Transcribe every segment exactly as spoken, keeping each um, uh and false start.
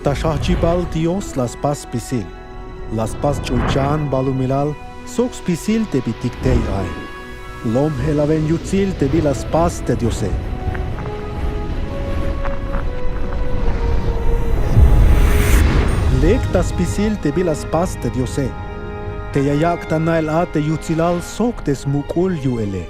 Ta xjajchibal Dios la spas spisil. La spas ch'ulchan balumilal sok spisil te bitik tey ay. Lom je'laben yutsil te bila spas te Diose. Lek ta spisil te bila spas te Diose. Te ya yak' ta na'el a te yutsilal sok te smuk'ul yu'ele.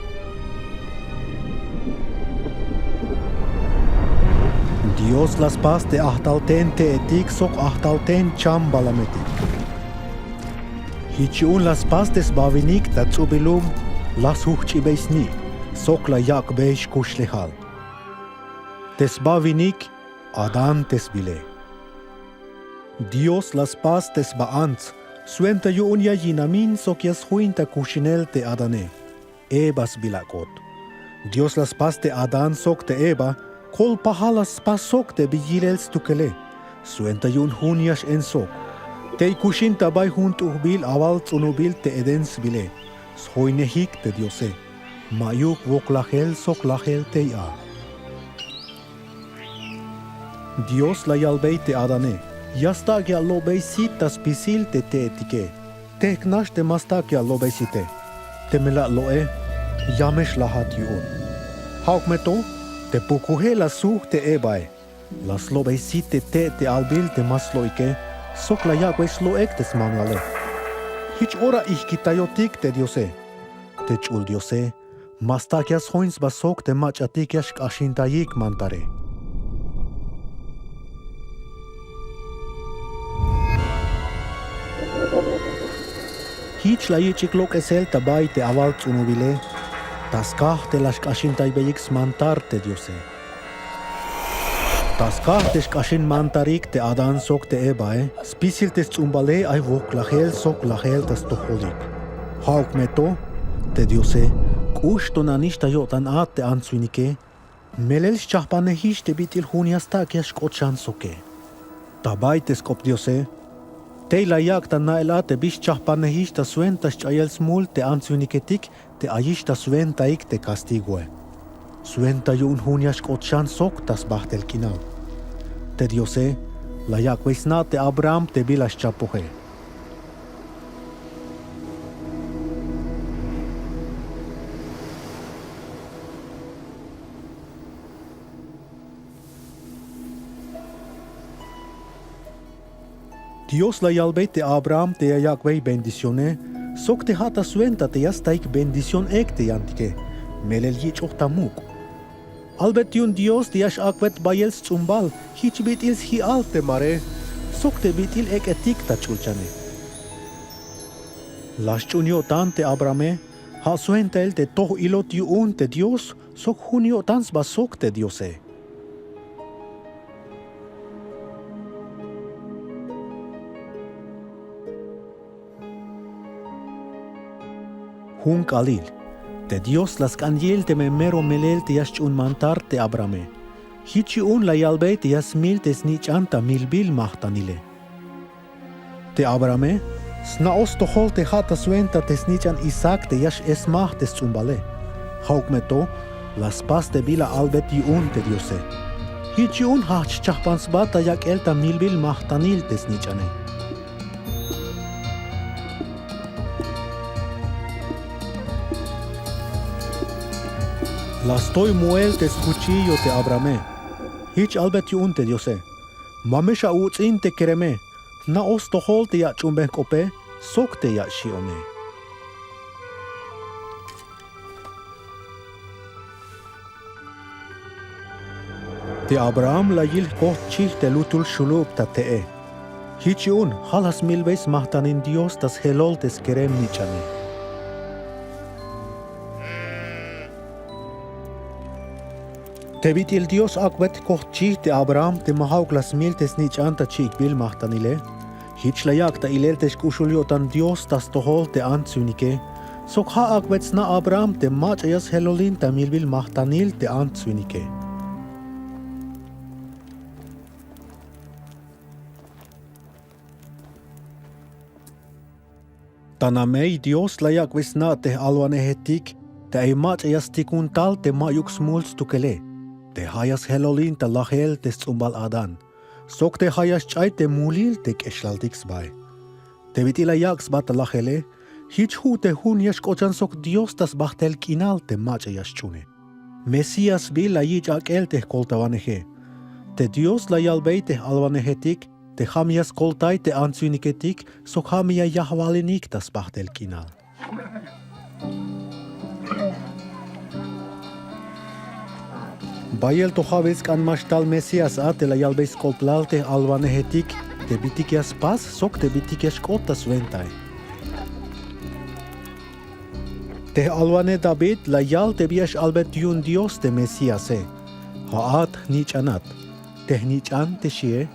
Dios la spas te ajtalten te'etik sok ajtalten chambalametik. Jich yu'un la spas te sba winik ta ts'ubil lum la sjujch'ibey sni' sok la yak'bey xkuxlejal. Te sba winik, Adán te sbile. Dios la spas te sba ants, swenta yu'un ya yinamin sok ya sjuin ta kuxinel te Adane, Eva sbilak'ot. Dios la spas te Adán sok te Eva, kolpajal la spas sok te bi yilel stukele. Swenta yu'un jun ya x-en sok. Tey kuxin ta bay jun t'ujbil awal ts'unubil te Edén sbile, sjoinejik te Diose. Ma'yuk woklajel sok lajel tey a. Dios la yalbey te Adane, ya stak' ya alobey sit ta spisil te te'etike. Tejk'nax te ma stak' ya alobey site. Teme la alo'e, ya me xlajat yu'un. Ja'uk me to, te pukuje la suj te Evae. La slobey sit te te' te albil te ma slo'ike, sok la yak'bey slo'ek te smanwale. Jich ora ijkitayotik te Diose. Te ch'ul Diose, ma stak' ya sjoin sba sok te mach'atik ya xk'axintayik mantare. Jich la yich'ik lok'esel ta bay te awal ts'unubile, ta skaj te la xk'axintaybeyik smantar te Diose. Ta skaj te xk'axin mantarik te Adán sok te Evae, spisil te sts'umbale ay woklajel sok lajel ta stojolik. Ja'uk me to, te Diose, k'ux to nanix ta yo'tan a te ants winike, melel xchajpanejix te bit'il jun ya stak' ya xk'ot xan soke. Ta bay te sk'op Diose, tey la yak' ta na'el a te bi xchajpanejix ta swenta xch'ayel smul te ants winiketik te ayix ta swentaik te castigoe. Swenta yu'un jun ya xk'ot xan sok ta sbajtel k'inal. Te Diose, la yak'bey sna' te Abraham te bila xchapoje. Dios la yalbey te Abraham te ya yak'bey bendicione, sok te ja' ta swenta te ya staik bendición ek te yantike, melel yich'oj ta muk'. Albet yu'un Dios te ya x-akwet bayel sts'umbal, jich bit'il sji'al te mare, sok te bit'il ek'etik ta ch'ulchane. La xch'un yo'tan te Abrahame, ja' swentail te toj ilot yu'un te Dios, sok jun yo'tan sba sok te Diose. Jun k'alil, te Dios la sk'an yil teme mero melel te ya xch'uun mantar te Abrahame. Jich yu'un la yalbey te ya smil te snich'an ta milbil majtanile. Te Abrahame, sna'oj stojol te ja' ta swenta te snich'an Isaac te ya x-esmaj te sts'umbale. Ja'uk me to, la spas te bila albet yu'un te Diose. Jich yu'un jajch' chajpan sba ta yak'el ta milbil majtanil te snich'ane. La stoy moel te scuchillo te Abrahame. Jich albet yu'un te Diose. Ma me xawuts'in te kereme, jna'oj stojol te ya ach'uunben jk'ope, sok te ya axi'one. Te Abraham la yil jkojt' chij te lutul xulub ta te'e. Jich yu'un ja' la smilbey smajtanin Dios ta sjelol te skerem nich'ane. Te bit'il Dios akwet jkojt' chij te Abraham te ma ja'uk la smil te snich'an ta chi'ikbil majtanile. Jich la yak' ta ilel te xk'uxul yo'tan Dios ta stojol te ants winike. Sok ja' akwet sna' Abraham te mach'a ya sjelolin ta milbil majtanil te ants winike. Ta namey Dios la yak'bey sna' te j-alwanejetik te ay mach'a ya stikun tal te ma'yuk smul stukele, te ja' ya sjelolin ta lajel te sts'umbal Adán. sok te ja' ya xch'ay te mulil te k'exlaltik sbae. Te bit'il la yak' sba ta lajele, jich ju' te jun ya xk'ochan sok Dios ta sbajt'el k'inal te mach'a ya xch'uune. Mesías sbiil la yich' ak'el te jkoltawaneje. Te Dios la yalbey te j-alwanejetik te ja' me ya skoltay te ants-winiketik sok ja' me ya yajwalinik ta sbajt'el k'inal. Bayel to ja'bil sk'an ma xtal Mesías a te la yalbey sk'oplal te j-alwanejetik te bitik ya spas sok te bitik ya xk'ot ta swentae. Te j-alwanej David la yal te bi ya x-albet yu'un Dios te Mesíase: Ja'at jnich'anat. Te jnich'an te xie,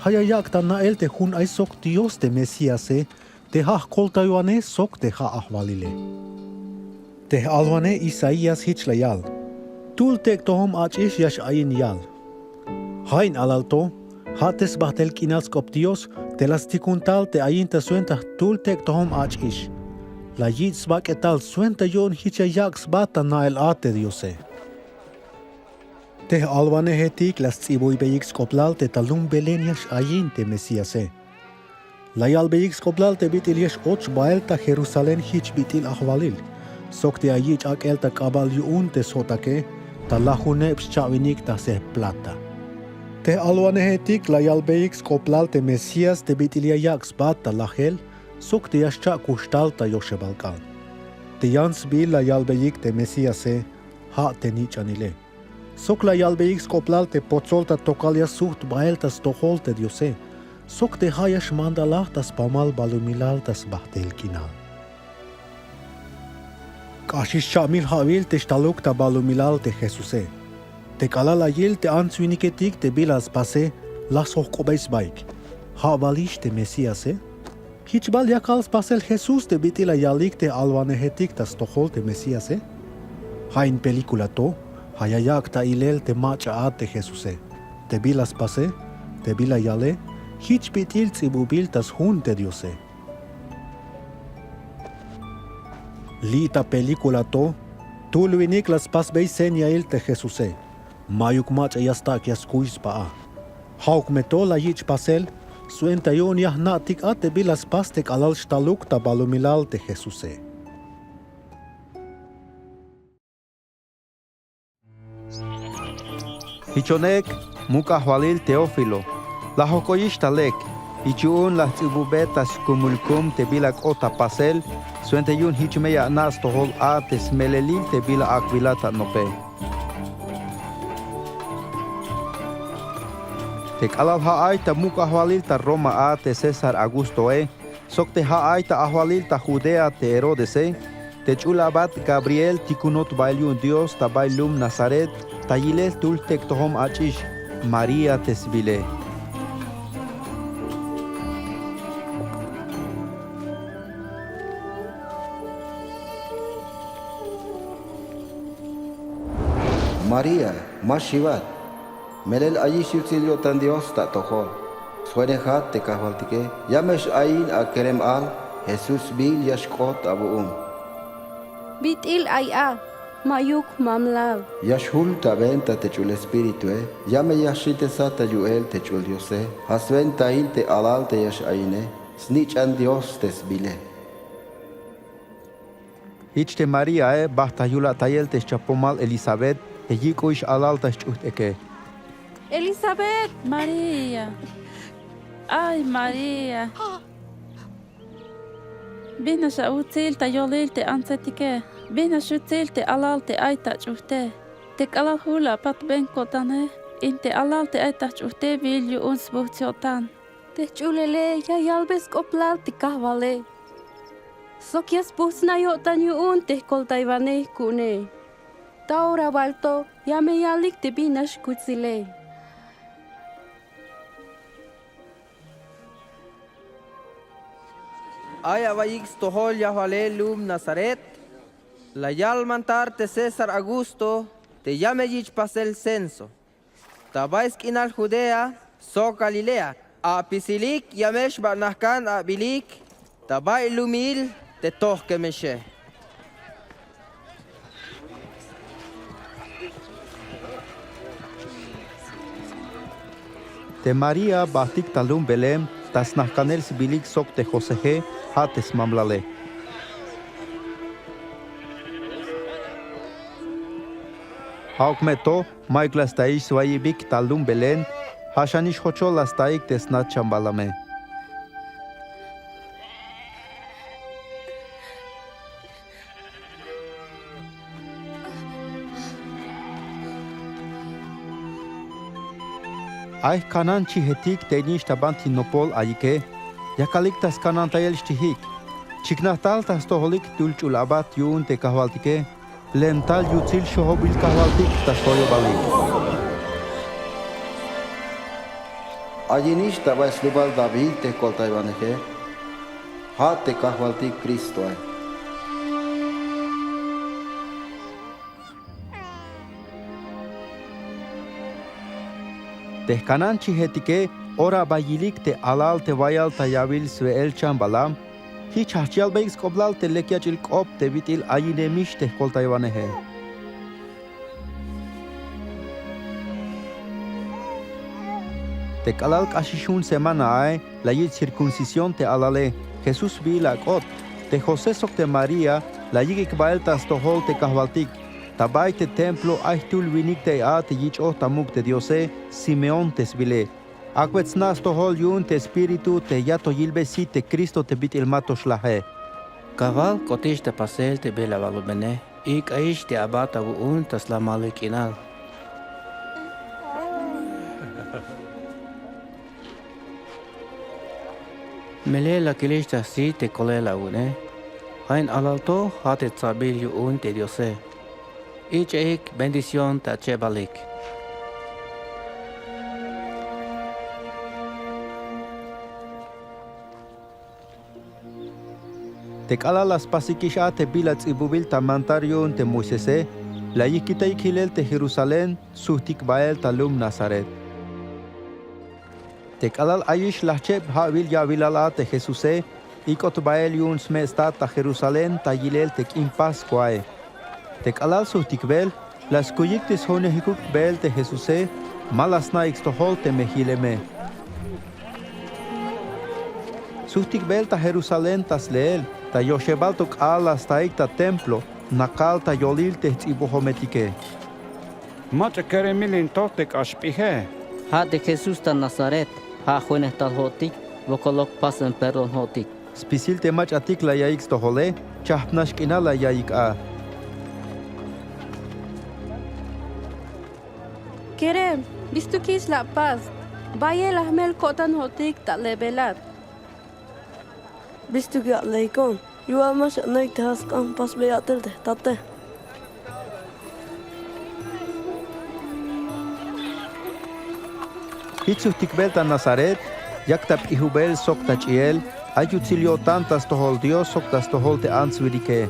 ja' ya yak' ta na'el te jun ay sok Dios te Mesíase, te ja' jkoltaywanej sok te ja' ajwalile. Te j-alwanej Isaías jich la yal: Jtul tek' tojom ach'ix ya x-ayin yal. Ja' in alal to, ja' te sbajt'el k'inal sk'op Dios te la stikun tal te ayin ta swenta jtul tek' tojom ach'ix. La yich' sbak'etal swenta yu'un jich ya yak' sba ta na'el a te Diose. Te j-alwanejetik la sts'ibuybeyik sk'oplal te ta lum Belén ya x-ayin te Mesíase. La yalbeyik sk'oplal te bit'il ya x-och bael ta Jerusalén jich bit'il ajwalil, sok te ya yich' ak'el ta k'abal yu'un te sjo'take, ta lajuneb xcha'winik ta seb plata. Te j-alwanejetik la yalbeyik sk'oplal te Mesías te bit'il ya yak' sba ta lajel, sok te ya xcha' kuxtal ta yoxebal k'aal. Te yan sbiil la yalbeyik te Mesíase, ja' te nich'anile. Sok la yalbeyik sk'oplal te potsol ta tokal ya sujt bael ta stojol te Diose, sok te ja' ya xmandalaj ta spamal balumilal ta sbajt'el k'inal. K'axix cha'mil ja'wil te xtaluk ta balumilal te Jesuse. Te k'alal la yil te ants-winiketik te bila spase, la sjok'obey sbaik: ¿Ja' balix te Mesíase? Jich bal yakal spasel Jesús te bit'il la yalik te j-alwanejetik ta stojol te Mesíase? Ja' in película to, ja' ya yak' ta ilel te mach'a a te Jesuse, te bila spase, te bila yale, jich bit'il ts'ibubil ta sjun te Diose. Li' ta película to, jtul winik la spasbey señail te Jesuse. Ma'yuk mach'a ya stak' ya skuy sba a. Ja'uk me to la yich' pasel, swenta yu'un ya jna'tik a te bila spas te k'alal xtaluk ta balumilal te Jesuse. Jichon ek, muk' ajwalil Teófilo, la jojk'oyix ta lek. Jich yu'un la jts'ibubey ta skumul kum te bila k'ot ta pasel, swenta yu'un jich me ya ana' stojol a te smelelil te bila ak'bilat ta nope. Te k'alal ja' ay ta muk' ajwalil ta Roma a te César Augustoe, sok te ja' ay ta ajwalil ta Judea te Herodese, te ch'ul abat Gabriel tikunot bael yu'un Dios ta bay lum Nazaret, ta yilel jtul tek' tojom ach'ix, María te sbile. María, ma xiwat. Melel ayix yutsil yo'tan Dios ta atojol. Sjoinejat te Kajwaltike, ya me x-ayin akerem al, Jesús sbiil ya xk'ot awu'un. ¿Bit'il ay a? Ma'yuk mamlal. Ya xjul ta wenta te ch'ul Espiritue, ya me ya xitesat ta yu'el te ch'ul Diose, ja' swentail te alal te ya x-ayine, snich'an Dios te sbile. Jich te Maríae bajt' ta yul atayel te xchapomal Elisabet, te yik'uyix alal ta xch'ujt' eke. Elisabet. María. Ay, María. Binax awutsil ta yolil te antsetike. Binax yutsil te alal te ay ta jch'ujte. Te k'alal jul apatben ko'tane, in te alal te ay ta jch'ujte biil yu'un sbujts' yo'tan. Te jch'ulele ya yalbe sk'oplal te Kajwale. Sok ya spujts'na yo'tan yu'un te jkoltaywanej ku'une. Ta ora bal to ya me yalik te binax kutsile. Ay awaiyik stojol yajwalel lum Nazaret, la yalbantar te César Augusto te ya me yich' pasel censo. Ta bay sk'inal Judea sok Galilea, apisilik ya me xba'najk'an abilik ta bay lumil te toj kemexe. Te María bajtik ta lum Belén ta snajkanel sbilik sok te Joseje, ja' te smamlale. Ja'uk me to, ma'yuk la staix swayibik ta lum Belén, ja' xanix jochol la staik te sna chambalame. Ay jkanan chijetik te nix ta banti nopol ayike, yakalik ta skanantayel xchijik. Chiknaj tal ta stojolik tul ch'ul abat yu'un te kajwaltike, len tal yutsil xojobil kajwaltik ta sjoyobalik. Ayinix ta bay slubal David te jkoltaywaneje, ja' te kajwaltik Cristoe. Te jkanan chijetike, ora ba yilik te alal te wayal ta yawil swe'el chambalam, jich jajch yalbeyik sk'oplal te lek yach'il k'op te bit'il ayinemix te jkoltaywaneje. Te k'alal k'axix jun semana ae, la yich' circuncisión te alale. Jesús sbiil ak'ot. Te José sok te María la yik'ik bael ta stojol te kajwaltik. Ta bay te templo ay jtul winik tey a te yich'oj ta muk' te Diose, Simeón te sbile. Akwet sna' stojol yu'un te Espíritu te ya to yilbey sit te Cristo te bit'il ma to xlaje. Kajwal, k'otix ta pasel te beel awalubene, ik'aix te aba ta wu'un ta slamalil k'inal. Melel la kilix ta sit te kolel awu'une. Ja' in alal to, ja' te tsabil yu'un te Diose. Ich'ejik bendición ta achebalik. Te k'alal la spasikix a te bila ts'ibubil ta mantar yu'un te Moisese, la yijkitayik jilel te Jerusalén, sujtik bael ta lum Nazaret. Te k'alal ayix lajcheb ja'wil ya'wilal a te Jesuse, ik'ot bael yu'un sme' stat ta Jerusalén ta yilel te k'in Paskuae. Te k'alal sujtikbel, la skuyik te sjoinejuk beel te Jesuse, ma la sna'ik stojol teme jileme. Sujtikbeel ta Jerusalén ta sleel, ta yoxebal to k'aal la staik ta templo, nakal ta yolil te jts'ibujometike. Mach'a keremil in to te k'ax p'ije. Ja' te Jesús ta Nazaret, ja' juenej tal jo'tik, wokoluk pasen perdón jo'tik. Spisil te mach'atik la yaik stojole, chajp nax k'inal la yaik a. Kerem, bistukix la apas, bayel la jmel ko'tan jo'tik ta lebelat. Bistuk ya aleikon, yu'un ma xana'ik te ja' sk'an jpasbey ya'tel te jtate. Jich sujtikbel ta Nazaret, yak ta p'ijubel sok ta ch'iel, ay yutsil yo'tan ta stojol Dios sok ta stojol te ants wilike.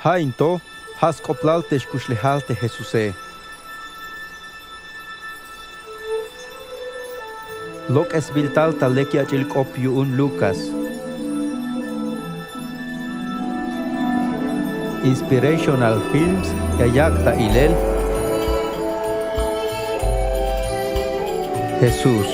Ja' in to, ja' sk'oplal te xkuxlejal te Jesuse. Lok'esbil tal ta lek yach'il k'op yu'un Lucas. Inspirational Films ya yak' ta ilel Jesús.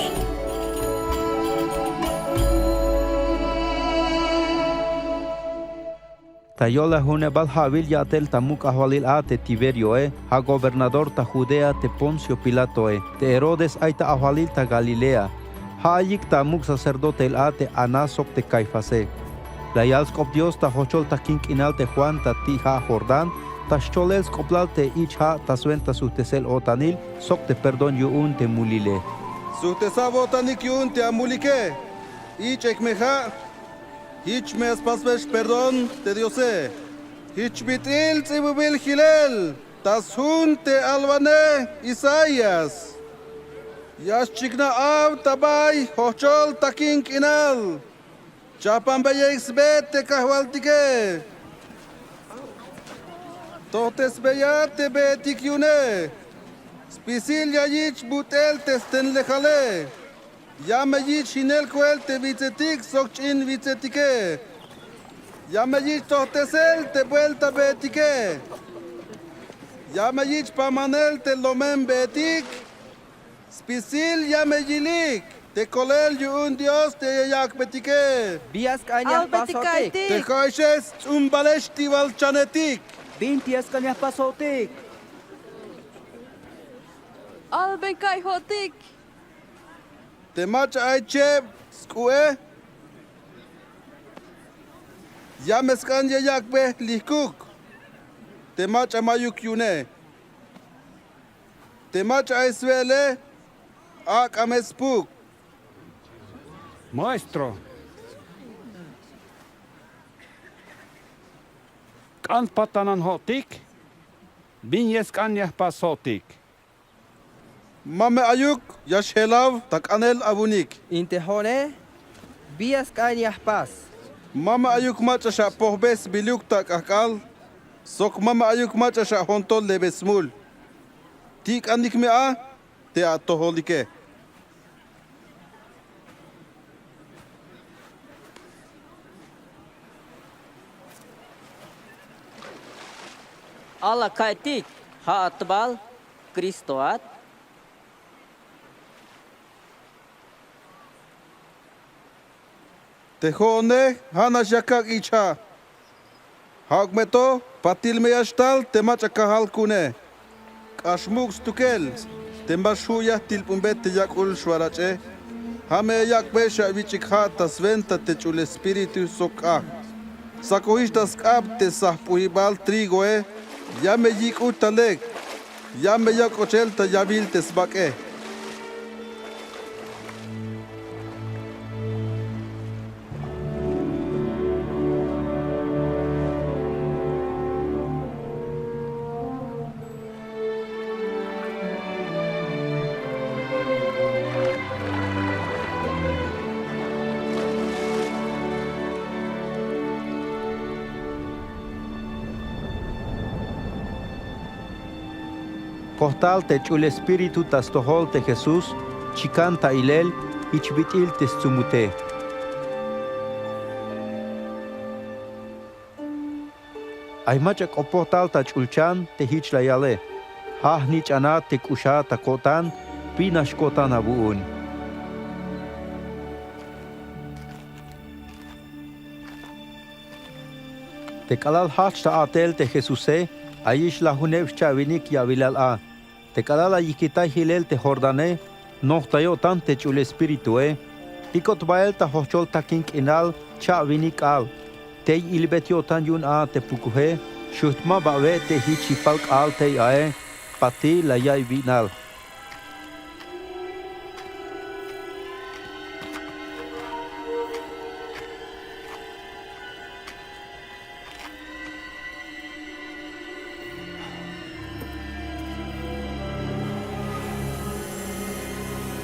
Ta yolal junebal ja'wil ya'tel ta muk' ajwalil a te Tiberioe, ja' gobernador ta Judea te Poncio Pilatoe, te Herodes ay ta ajwalil ta Galilea. Ja' ayik ta muk' sacerdoteil a te Anás sok te Caifase. La yal sk'op Dios ta jochol takin k'inal te Juan ta ti' ja' Jordán, ta xcholel sk'oplal te ich' ja' ta swenta sujtesel o'tanil sok te perdón yu'un te mulile. Sujtesab o'tanik yu'un te amulike, ich'ek me ja'. Jich me ya spasbex perdón te Diose. Jich bit'il ts'ibubil jilel ta sjun te alwanej Isaías. Ya xchiknaj aw ta bay jojchol takin k'inal. Chajpanbeyik sbe te kajwaltike. Tojtesbeya te beetik yu'une. Spisil ya yich' but'el te stenlejale. Ya me yich' jinel koel te witsetik sok ch'in witsetike. Ya me yich' tojtesel te buelta beetike. Ya me yich' pamanel te lomen beetik. Spisil ya me yilik te kolel yu'un Dios te ya yak'betike. Bi ya sk'an ya jpas jo'tik? Te ja'exe sts'umbalex ti' bal chanetik. Binti ya sk'an ya jpas jo'tik? Alben ka'iy jo'tik. Te mach'a ay cheb sk'u'e ya me sk'an ya yak'be jlijk'uk. Te mach'a ma'yuk yu'une. Te mach'a ay swe'ele ak'a me spuk. Maestro, k'an patanan jo'tik. Bin ya sk'an ya jpas jo'tik? Ma me ayuk ya xjelaw ta k'anel awu'unik. In te jo'one, bi ya sk'an ya jpas? Ma me ayuk mach'a xapojbe sbiluk ta k'ajk'al, sok ma me ayuk mach'a xajontol lebe smul. Tik'anik me a te atojolike. Ala ka'iytik, ja'at bal Cristoat? Te jo'one ja'nax ya kak' icha'. Ja'uk me to patil me ya xtal te mach'a kajal ku'une. K'ax muk' stukel te ma xju' ya jtilp'unbe te yak'ul xwarach'e. Ja' me ya yak'be xawich'ik ja' ta swenta te Ch'ul Espíritu sok k'ajk'. Sakojix ta sk'ab te sajp'ujibal trigoe. Ya me yik'ut ta lek. Ya me ya k'ochel ta yawil te sbak'e. Kojtal te Ch'ul Espíritu ta stojol te Jesús, chikan ta ilel, jich bit'il te stsumute. Ay mach'a k'opoj tal ta ch'ulchan te jich la yale: Ja' jnich'anat te k'uxat ta ko'tan, bin nax ko'tan awu'un. Te k'alal jajch ta a'tel te Jesuse, ayix lajuneb xcha'winik ya'wilal a. Te k'alal la yikitay jilel te Jordane, nojtay yo'tan te Ch'ul Espiritue. Ik'ot bael ta jojchol takin k'inal cha'winik k'aal. Tey ilbet yo'tan yu'un a te pukuje, xujt' maba awe' te jich yipal k'aal tey ae, patil la yaiy wi'nal.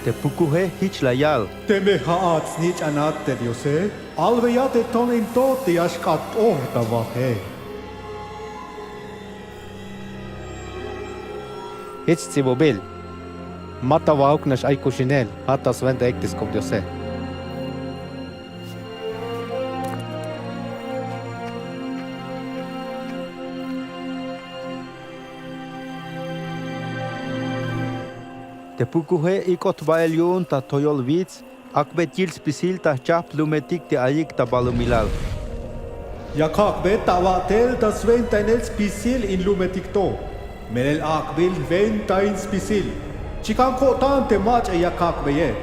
Te pukuje jich la yal: Teme ja'at snich'anat te Diose, albeya te ton in to te ya xk'atp'oj ta waje. Jich sts'ibubil: Ma ta wajuk nax ay kuxinel, ja' ta swentaik te sk'op Diose. Te pukuje ik'ot bael yu'un ta toyol wits, ak'bet yil spisil ta jchajp lumetik te ayik ta balumilal. Ya kak'bey ta awa'tel ta swentainel spisil in lumetik to. Melel ak'bil jwentain spisil. Chikan ko'tan te mach'a ya kak'beye.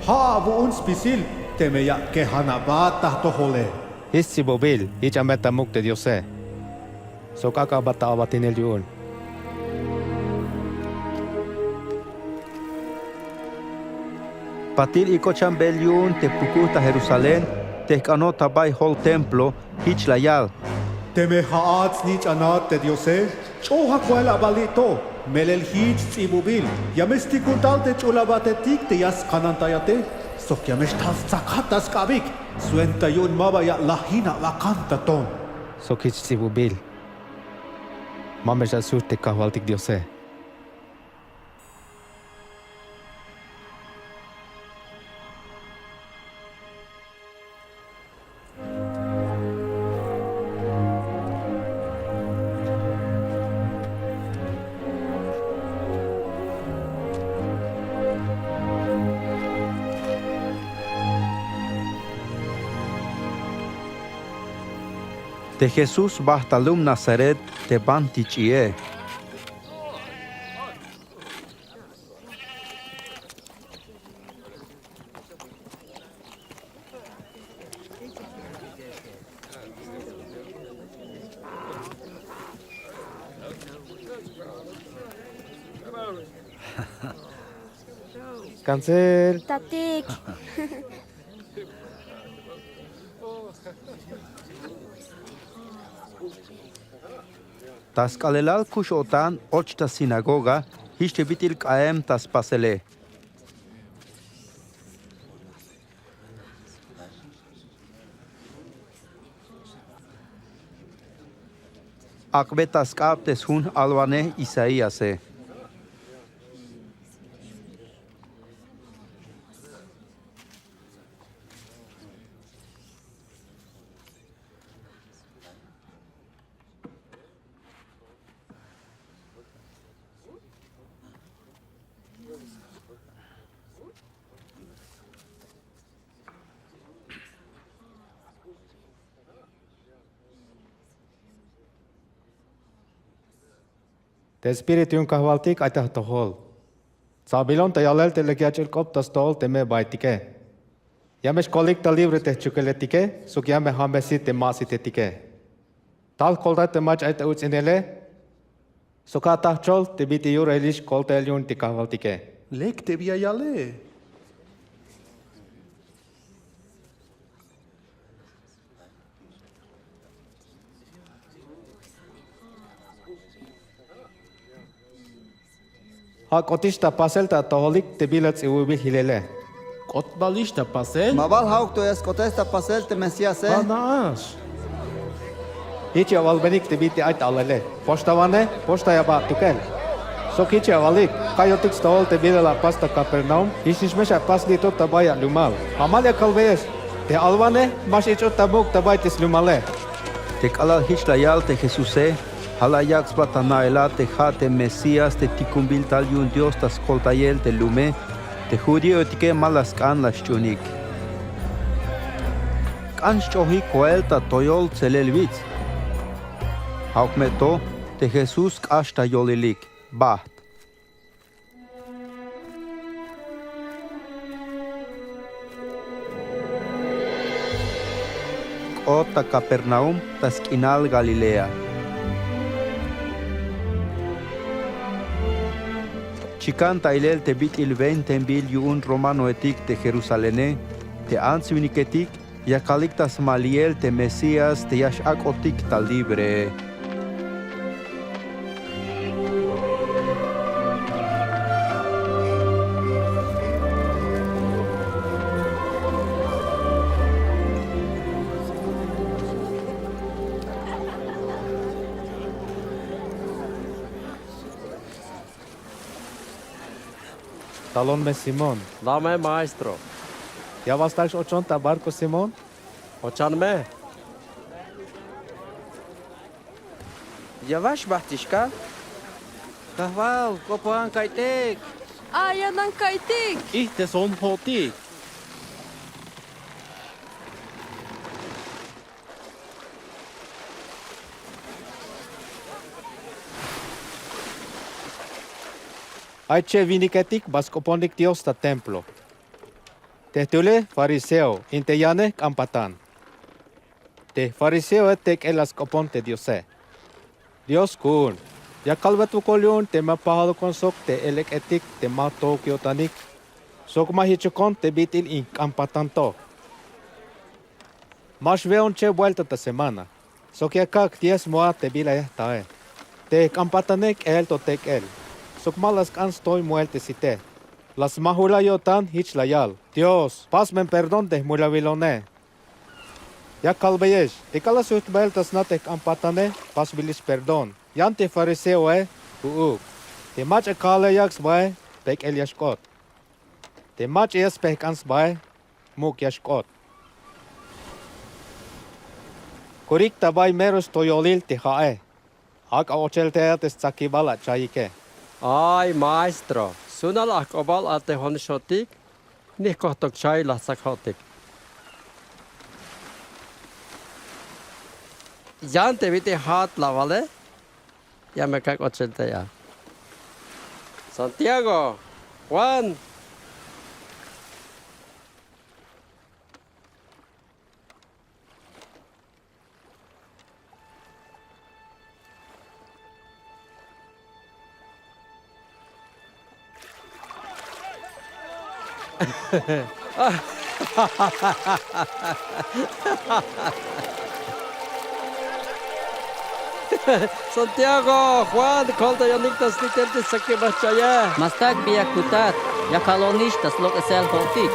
Ja' awu'un spisil teme ya kejan abat ta jtojole. Jich sts'ibubil: Jich amel ta muk' te Diose, sok ak'a abat ta abatinel yu'un. Patil ik'ot xan beel yu'un te pukuj ta Jerusalén, te jk'anot ta bay jol templo, jich la yal: Teme ja'at snich'anat te Diose, ch'o'ojak wael aba li' to. Melel jich sts'ibubil: Ya me stikun tal te ch'ul abatetik te ya skanantayate, sok ya me xtal stsakat ta sk'abik, swenta yu'un maba ya lajin awakan ta ton. Sok jich sts'ibubil: Ma me xasujt te Kajwaltik Diose. Te Jesús bajt ta lum Nazaret te banti ch'i'e. Cancel. Tatik. Ta sk'aalelal kux-o'tan och ta sinagoga, jich te bit'il k'a'em ta spasele. Ak'be ta sk'ab te sjun alwanej Isaíase. Te Espíritu yu'un Kajwaltik ay ta jtojol. Tsa'bilon ta yalel te lek yach'il k'op ta stojol teme baytike. Ya me xkolik ta libre te jchukeletike, sok ya me jambesi te ma sitetike. Tal jkoltay te mach'a ay ta uts'inele, sok ja' ta jchol te bit'il yu'un reyelix koltayel yu'un te Kajwaltike. Lek te bi ya yale. Ja' k'otix ta pasel ta atojolik te bila ts'ibubil jilele. ¿K'ot balix ta pasel? ¿Ma bal ja'uk to ya sk'otes ta pasel te Mesíase? Ja' na'ax. Jich ya awalbenik te bit'il ay ta alele. Poxtawanej, poxtay aba atukel. Sok jich ya awalik, ka'yotik stojol te bila la apas ta Capernaum, jichnix me xapas li'to ta bay alumal. Jamal ya kalbeyex, te alwanej ma x-ich'ot ta muk' ta bay te slumale. Te k'alal jich la yal te Jesuse, ja' la yak' sba ta na'elal te ja' te Mesías te tikunbil tal yu'un Dios ta skoltayel te lume, te judíoetike ma la sk'an la xch'uunik. K'an xch'ojik koel ta toyol tselel wits. Ja'uk me to, te Jesús k'ax ta yolilik, bajt. K'ot ta Capernaum ta sk'inal Galilea. Chikan ta ilel te bit'il ventenbil yu'un romanoetik te Jerusalene, te ants winiketik yakalik ta smaliel te Mesías te ya x-ak'otik ta libre. Talon me Simón. Lame, maestro. ¿Ya ba stak' x-ochon ta barco, Simón? Ochan me. ¿Ya ba xbajtix ka? Kajwal, k'opojan ka'iytik. Ayanan ka'iytik. K'ijteson jo'otik. Ay cheb winiketik ba sk'oponik Dios ta templo. Te jtule fariseo, in te yane jk'an patan. Te fariseoe tek'el la sk'opon te Diose. Dios ku'un, ya kalbet wokol yu'un te ma pajalukon sok te elek'etik te ma tojuk yo'tanik, sok ma jichukon te bit'il in jk'an patan to. Ma xwe'on cheb buelta ta semana, sok ya kak' diezmo a te bila ya jtae. Te jk'an patane k'ejel to tek'el, sok ma la sk'an stoy muel te site. La smajul a yo'tan jich la yal: Dios, pas me perdón te jmulawilone. Ya kalbeyex, te k'alal sujt bael ta sna te jk'an patane, pasbilix perdón. Yan te fariseoe, ju'uk. Te mach'a kale yak' sbae, pek'el ya xk'ot. Te mach'a ya spejk'an sbae, muk' ya xk'ot. Kurik ta bay mero stoyolil te ja'e. Ak'a ochel tey a te stsakibal ach'ayike. Ay, maestro, sunal ajk'obal a te jo'nixotik, ni jkojtok chay la stsak jo'otik. Yan te bit'il ja'at la awale. Ya me kak' ochel te ya. Santiago, Juan. Santiago, Juan, koltayonik ta snitel te sakibal cha'yej. Ma stak' bi ya kutat, ya kalonix ta slok'esel jo'otik.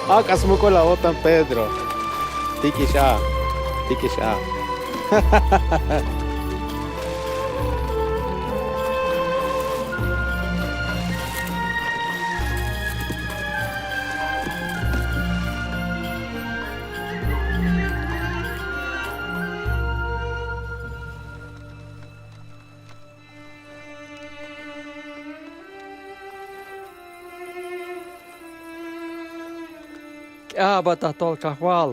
Ak'a smuk'ul awo'tan Pedro. Tik'ix a, tik'ix a. K'eaj aba ta jtojol Kajwal.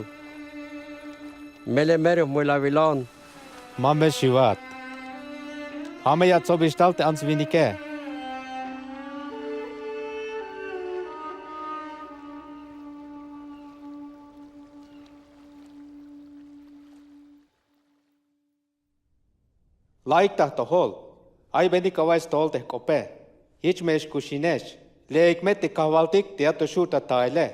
Melel mero jmul awilon. Ma me xiwat. Ja' me ya atsobix tal te ants winike. La'ik ta jtojol. Ay benik awa'iy stojol te jk'ope. Jich me xkuxinex. Le'ik me te kajwaltik te ya to xu' ta taele.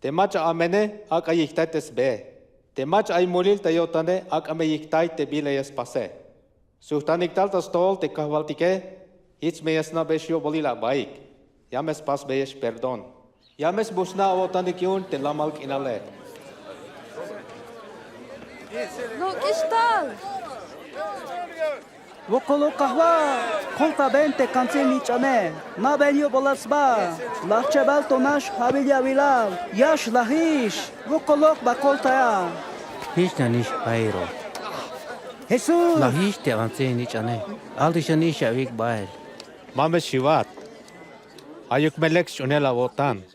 Te mach'a amene, ak'a yijtay te sbee. Te mach'a ay mulil ta yo'tane, ak'a me yijtay te bila ya spase. Sujtanik tal ta stojol te kajwaltike, jich me ya sna'beyex yo'bolil abaik. Ya me spasbeyex perdón. Ya me sbuxna awo'tanik yu'un te lamal k'inale. Lok'ix tal. Wokoluk Kajwal, koltaben te kantsel nich'ane. Na'bel yo'bolal sba. La jchebal to nax ja'bil ya awilal. Ya xlajix. Wokoluk ba koltaya. Jich nanix Jairo. Jesús. Lajix te antsel nich'ane. Alix anix ya awik' bael. Ma me xiwat. Ayuk me lek sch'unel awo'tan.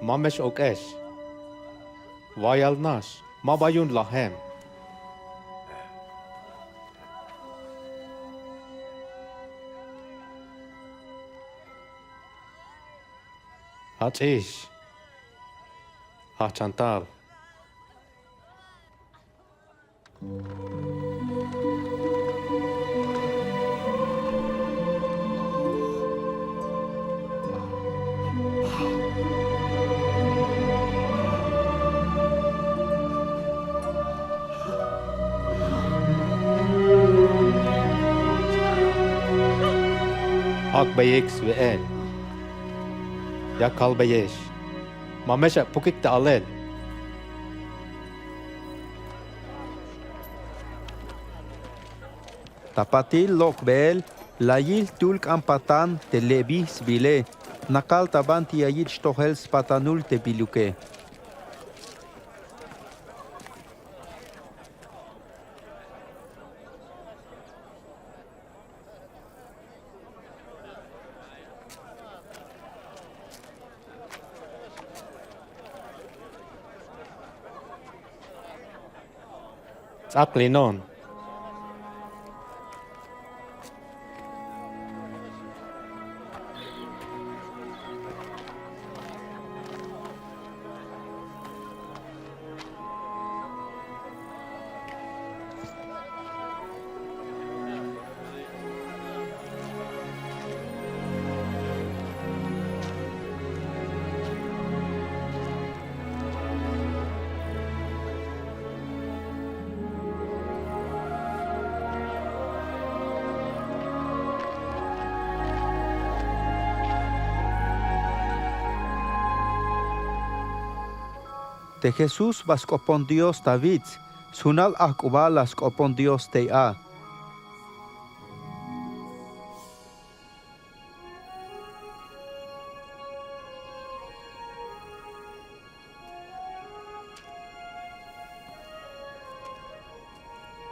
Ma me x-ok'ex. Wayal nax, ma ba yu'un lajem. Jach'ix. Jajch'an tal. Ak'beyik swe'el. Ya kalbeyex. Ma me xapukik ta alel. Ta patil lok'beel la yil jtul k'an patan te Leví sbile. Nakal ta banti ya yich' xtojel spatanul te biluke. Ts'aklinon. Te Jesús ba sk'opon Dios ta wits, sjunal ajk'ubal la sk'opon Dios tey a.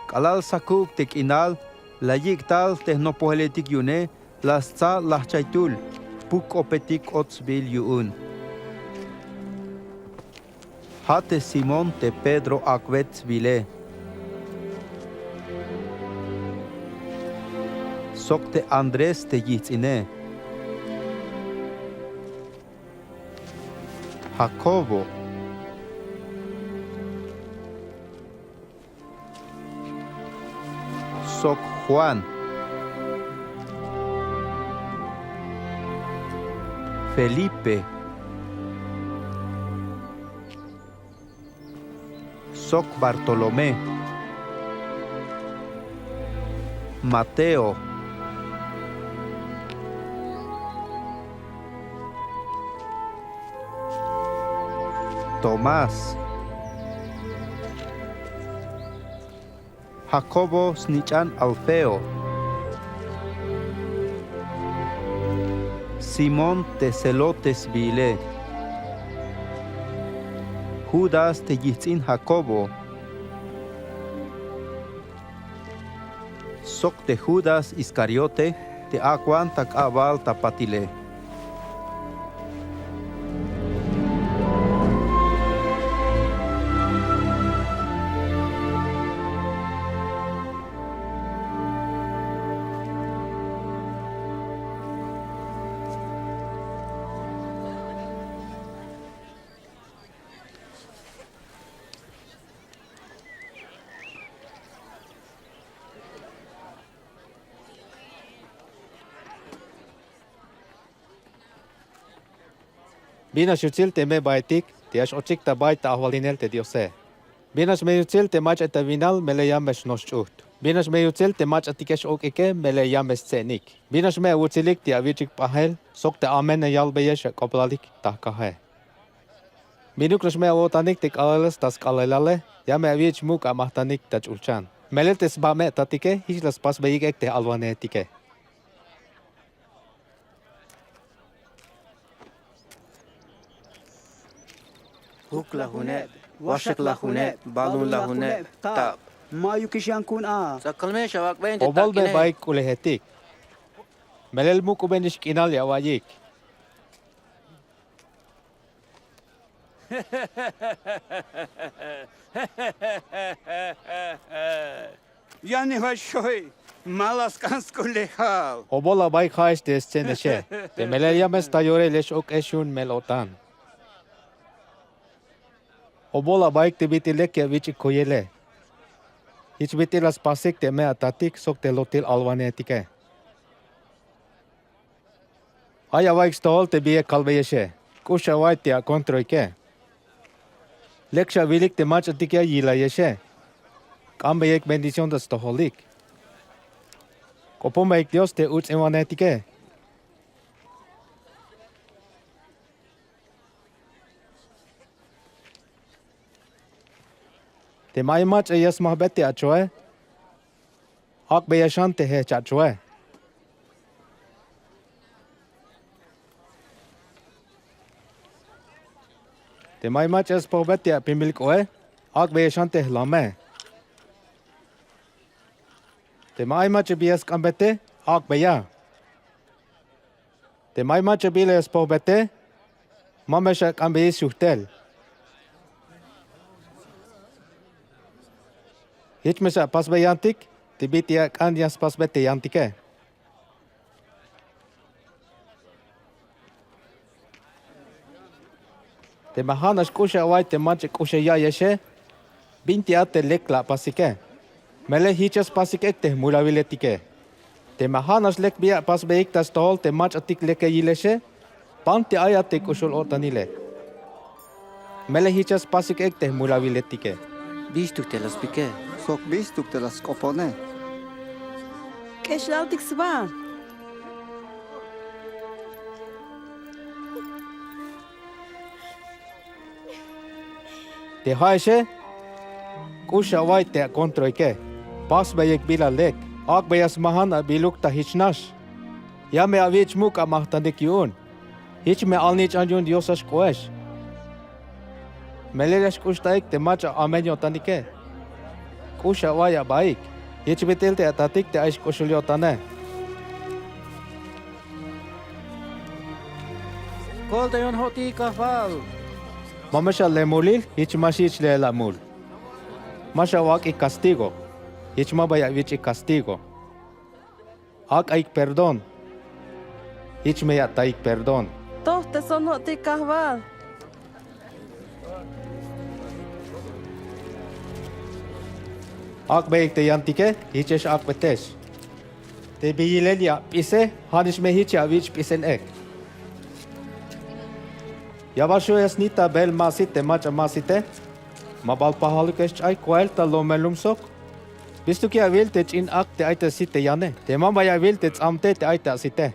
K'alal sakub te k'inal, la yik' tal te jnopojeletik yu'une, la stsa lajchaytul, jpuk-k'opetik k'ot sbiil yu'un. Ja' te Simón te Pedro ak'bet sbiile. Sok te Andrés te yijts'ine. Jacobo. Sok Juan. Felipe. Sok Bartolomé. Mateo. Tomás. Jacobo snich'an Alfeo. Simón te Celote sbiile. Judas te yijts'in Jacobo. Sok te Judas Iscariote te ak'wan ta k'abal ta patile. Binax yutsil te me baetik te ya x-ochik ta bay ta ajwalinel te Diose. Binax me yutsil te mach'a ta winal melel ya me xnoj xch'ujt. Binax me yutsil te mach'atike x-ok'ike melel ya me stse'enik. Binax me awutsilik te awich'ik p'ajel sok te amen ya yalbeyex ak'oblalik ta jkaje. Binuk nax me awo'tanik te k'aalale ta sk'aalale, ya me awich' muk' amajtanik ta ch'ulchan. Melel te sba me atatike jich la spasbeyik ek te j-alwanejetike. Juklajuneb, waxaklajuneb, balunlajuneb, tab. Ma'yukix yan ku'un a. Tz'akalmex awak'bein te tak'ine. Obolbe baik k'ulejetik. Melel muk'ubenix k'inal ya awa'iyik. Yanix wa'ex xoji, ma la sk'an sk'ulejal. Obola baik ja'ex te stse'enexe, te melel ya me sta yorel ya x-ok'ex yu'un mel-o'tan. Obola baik te bit'il lek ya awich'ik kuyele. Jich bit'il la spasik te me atatik sok te lotil alwanejetike. Ay awa'iyik stojol te bi ya kalbeyexe. K'ux awa'iyik te akontroike. Lek xawilik te mach'atik ya yilayexe. K'anbeyik bendición ta stojolik. K'oponbeyik Dios te uts'inwanejetike. Teme ay mach'a ya smajbey te acho'e, ak'beya xan te jejch acho'e. Teme ay mach'a ya spojbey te apinbil k'o'e, ak'beya xan te jlame. Teme ay mach'a bi ya sk'anbey te, ak'beya. Teme ay mach'a bi la ya spojbey te, ma me xak'anbeyix xujtel. Jich me xapasbey yantik te bit'il ak'an ya spasbey te yantike. Teme ja'nax k'ux awa'iyik te mach'a k'ux ya ya'yexe, binti a te lek la apasike. Melel jich ya spasik ek te jmulawiletike. Teme ja'nax lek bi ya apasbeyik ta stojol te mach'atik lek ya yilexe, banti ay a te k'uxul-o'tanile. Melel jich ya spasik ek te jmulawiletike. Bistuk te la spike. Sok bistuk te la sk'opone. K'exlaltik sba. Te ja'exe, k'ux awa'iy te akontroike. Pasbeyik bila lek. Ak'beya smajan abiluk ta jich nax. Ya me awich' muk' amajtanik yu'un. Jich me alnich'an yu'un Dios ya xk'oex. Melel ya xk'uxtayik te mach'a amen yo'tanike. K'ux awa'iy abaik. Jich bit'il te atatik te ay xk'uxul yo'tane. Koltayon jo'tik, Kajwal. Ma me xale'mulil, jich ma xjich le'el amul. Ma xawak'ik castigo, jich ma bay awich'ik castigo. Ak'ayik perdón, jich me ya atayik perdón. Tojteson jo'tik, Kajwal. Ak'beyik te yantike, jichex ak'betex. Te bi yilel ya ap'ise, ja'nix me jich ya awich' p'isel ek. Ya bal xju' ya snitabe'el ma asit te mach'a ma asite. Ma bal pajaluk ya xch'ay koel ta lomelum sok. Bistuk ya awil te ch'in ak' te ay ta sit te yane. Te ma bay awil te ts'amte te ay ta asite.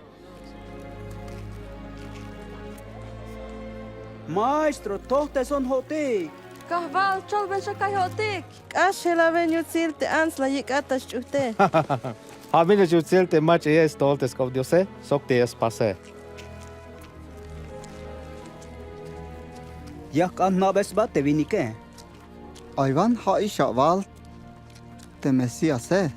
Maestro, tojteson jo'tik. Kajwal, cholben xa ka'y jo'tik. K'axelawen yutsil te ants la yik'at ta xch'ujte. Ja' bin ix yutsil te mach'a ya stojol te sk'op Diose sok te ya spase. Ya jk'an jna'be sba te winike. Ay wan ja'ix awal te Mesíase.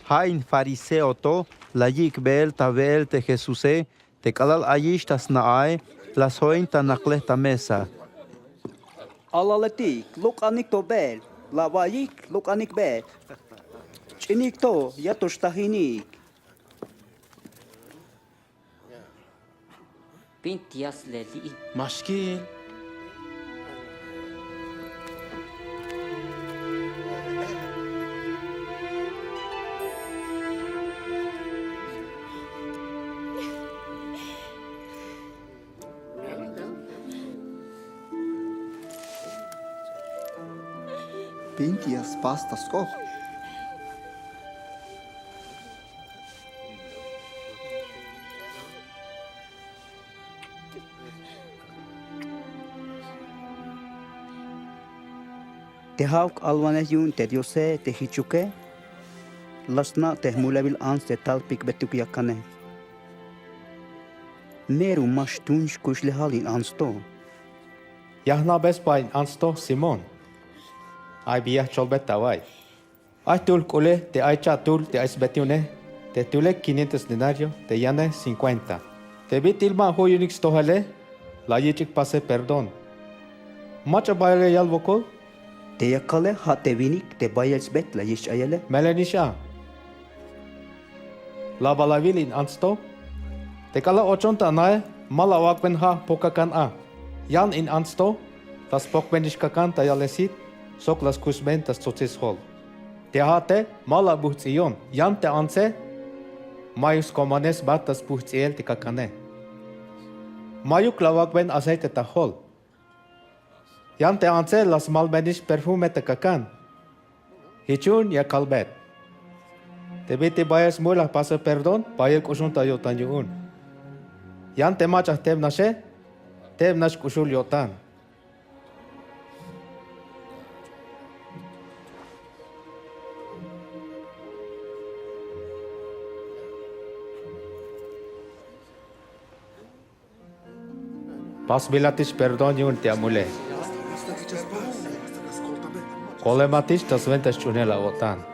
Ja' in fariseo to la yik'beel ta we'el te Jesuse. Te k'alal ayix ta sna'ae, la sjoin ta naklej ta mesa. Alaletik, lok'anik to beel. La awa'iyik, lok'anik beel. Ch'inik to, ya to xtajinik. Binti ya sleli. Ma xkil. Binti ya spas ta sk'op. Te ja'uk alwanej yu'un te Diose te jichuke, la sna' te jmulewil ants te tal pikbetuk yakane. Mero ma xtun xkuxlejal in ants to. Ya jna'be sba in ants to, Simón. Ay bi ya jcholbet awa'iy. Ay jtul jk'ule te ay cha'tul te ay sbet yu'une, te jtule quinientos denario, te yane cincuenta. Te bit'il ma ju' yu'unik stojele, la yich'ik pase perdón. Mach'a bayale yal wokol. Te ya kale ja' te winik te bayel sbet la yich'ayele. Melenix a. La bal awil in ants to. Te k'alal ochon ta anae, ma la awak'ben ja' pokakan a. Yan in ants to, la spokbenix kakan ta ya'lel sit, sok la skusben ta stsotsil sjol. Te ja'ate ma la abujts'iyon, yan te antse, mayuk skomanej sba ta sbujts'iel te kakane. Mayuk la awak'ben aceite ta jol. Yan te antse la smalbenix perfume ta kakan. Jich yu'un ya kalbet. Te bit'il bayel smul la jpasel perdón, bayel k'uxun ta yo'tan yu'un. Yan te mach'a jteb naxe, teb nax k'uxul yo'tan. Pasbilatix perdón yu'un te amule. Kolematix ta swenta xch'uunel awo'tan.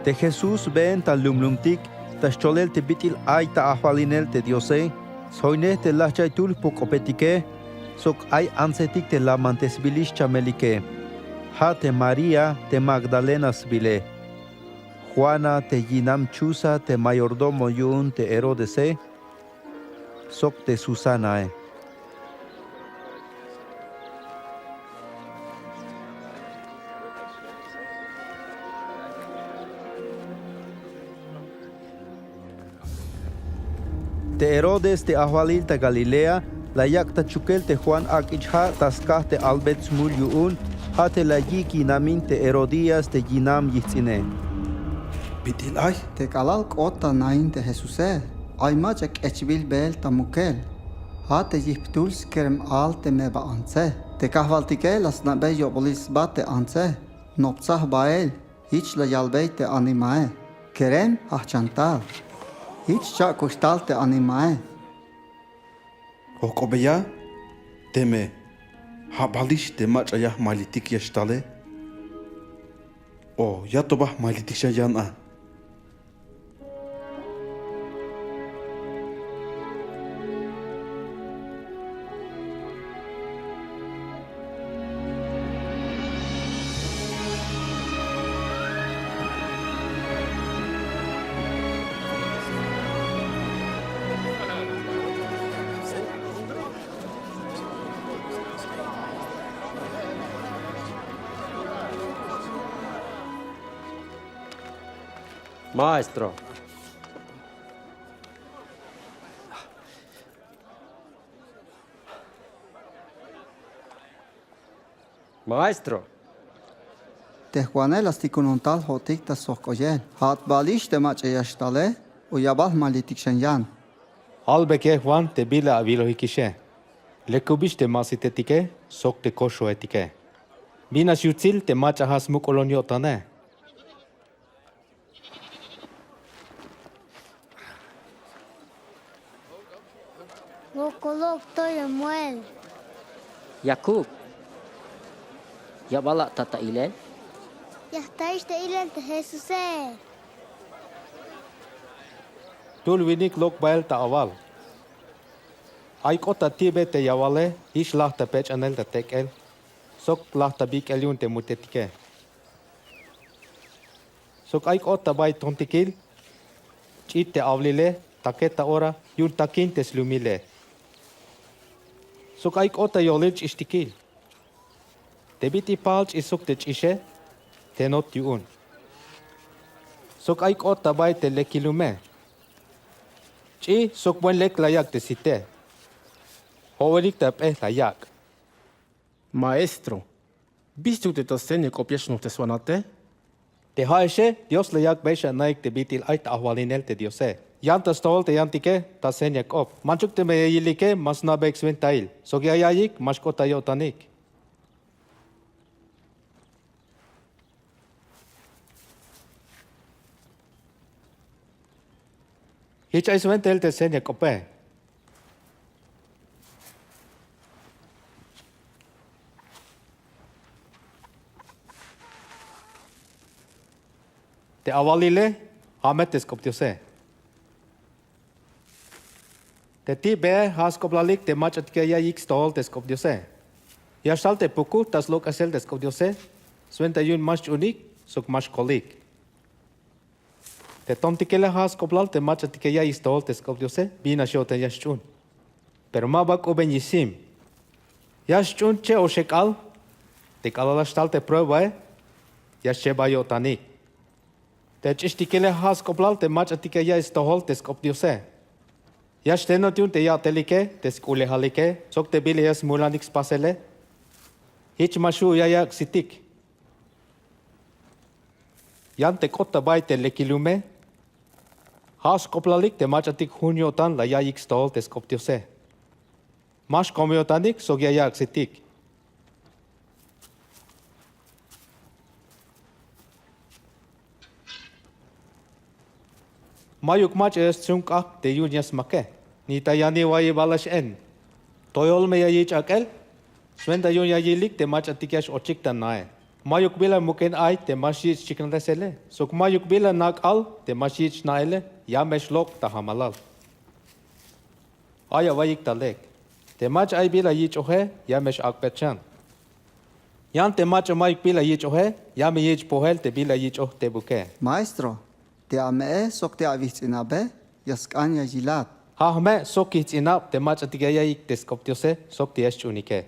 Te Jesús been ta lumlumtik ta xcholel te bit'il ay ta ajwalinel te Diose, sjoinej te lajchaytul jpok-k'opetike, sok ay antsetik te lamantesbilix chamelike. Ja' te María te Magdalena sbile, Juana te yinam Chuza te mayordomo yu'un te Herodese, sok te Susanae. Te Herodes te ajwalil ta Galilea la yak' ta chukel te Juan ak'ich' ha' ta skaj te albet smul yu'un, ha te la yik' yinamin te Herodías te yinam yijts'ine. Bit'il ay te k'alal k'ot ta nain te Jesuse, ay mach'a k'echbil beel ta mukel. Ha te yip jtul skerem al teme ba antse. Te kajwaltike la sna'bey yo'bolil sba te antse. Noptsaj bael. Jich la yalbey te animae: Kerem jajchan tal. Jich cha'kuxtal te animae. Jojk'obeya teme ja' balix te mach'a ya jmalitik ya xtale, o ya to ba jmalitik xan yan a. Maestro. Maestro. Te Juane la stikunon tal jo'tik ta sjok'oyel. Ja'at balix te mach'a ya xtale, o ya bal jmalitik xan yan. Albeyike Juan te bila awilojikixe. Lekubix te ma sitetike sok te koxoetike. Binax yutsil te mach'a ja' smuk'ulon yo'tane. Wokolok to ya muel. Yakub, ya bal a'ta ta ilel? Ya jtaix ta ilel te Jesuse. Jtul winik lok bael ta awal. Ay k'ot ta ti'be te yawale, jich laj ta pech'anel ta tek'el sok laj ta bik'el yu'un te mutetike. Sok ay k'ot ta bay tontikil ch'it te awlile, take ta ora yu'un takin te slumile. Sok ay k'ot ta yolil ch'ixtikil. Te bit'il pajal ch'i sok te ch'ixe, tenot yu'un. Sok ay k'ot ta bay te lekilume. Ch'i sok buen lek la yak' te site. Jo'welik ta p'e la yak'. Maestro, ¿bistuk te ta seña k'op ya xnop te swanate? Te ja'exe, Dios la yak'bey xana'ik te bit'il ay ta ajwalinel te Diose. Yan ta stojol te yantike ta seña k'op. Manchuk teme ya yilike ma sna'beik swentail. Sok ya ya'iyik ma xk'ot ta yo'tanik. Jich ay swentail te seña k'ope. Te awalile, ja' me te sk'op Diose. Te ti'bee ja' sk'oplalik te mach'atike ya ya'iyik stojol te sk'op Diose. Ya xtal te pukuj ta slok'esel te sk'op Diose, swenta yu'un ma xch'uunik sok ma xkolik. Te tontikele ja' sk'oplal te mach'atike ya ya'iyik stojol te sk'op Diose, binax yo'tan ya xch'uun. Pero ma ba k'uben yisim. Ya xch'uun che oxeb k'aal, te k'alal la xtal te pruebae, ya xchebay yo'tanik. Te ch'ixtikele ja' sk'oplal te mach'atike ya ya'iyik stojol te sk'op Diose. Ya xtenot yu'un te ya'telike, te sk'u'lejalike, sok te bila ya smulanik spasele. Jich ma xju' ya yak' sitik. Yan te k'ot ta bay te lekilume, ja' sk'oplalik te mach'atik jun yo'tan la ya'iyik stojol te sk'op Diose. Ma xkom yo'tanik sok ya yak' sitik. Mayuk mach'a ya stsun k'ajk' te yu'un ya smake, ni ta yanil wayibal la x-en. Toyol me ya yich' ak'el, swenta yu'un ya yilik te mach'atik ya x-ochik ta nae. Mayuk bila muk'en ay te ma xyich' chiknatesele, sok mayuk bila na k'aal te ma xyich' sna'ele, ya me xlok' ta jamalal. Ay awa'iyik ta lek. Te mach'a ay bila yich'oje, ya me x-ak'bet xan. Yan te mach'a mayuk bila yich'oje, ya me yich' pojel te bila yich'oj tebuk e. Maestro, te ame'e sok te awits'inabe ya sk'an ya yilat. Ja' jme' sok kijts'inab te mach'atik ya ya'iyik te sk'op Diose sok te ya xch'uunike.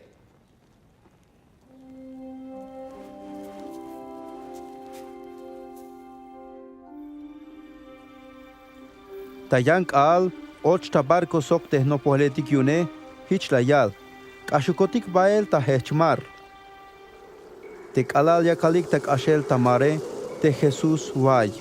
Ta yan k'aal, Och ta barko sok te jnopojeletik yu'une, jich la yal: K'axukotik bael ta jejch mar. Te k'alal yakalik ta k'axel ta mare, te Jesús way.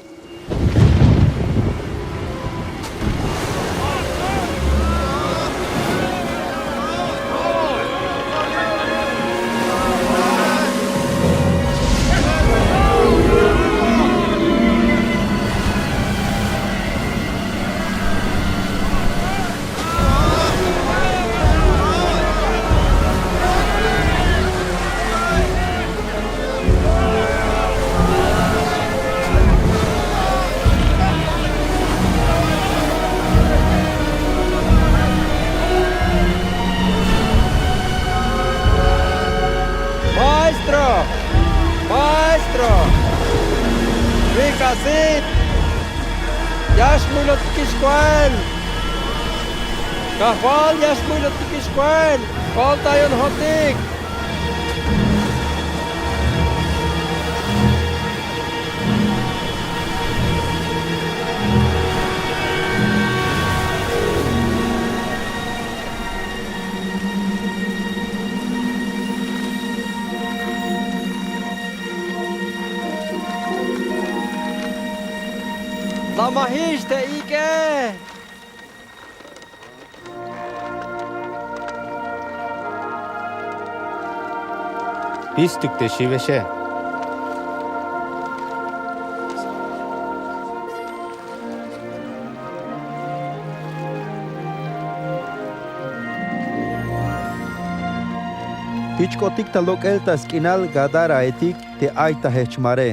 Maestro, maestro, wi kasit, ya xmulotikix koel. Kajwal, ya xmulotikix koel, koltayonojotik. Lamajix te ik'e. Jich stuk te xiwexe. Jichk'otik ta lok'el ta sk'inal Gadaraetik te ay ta jejch mare.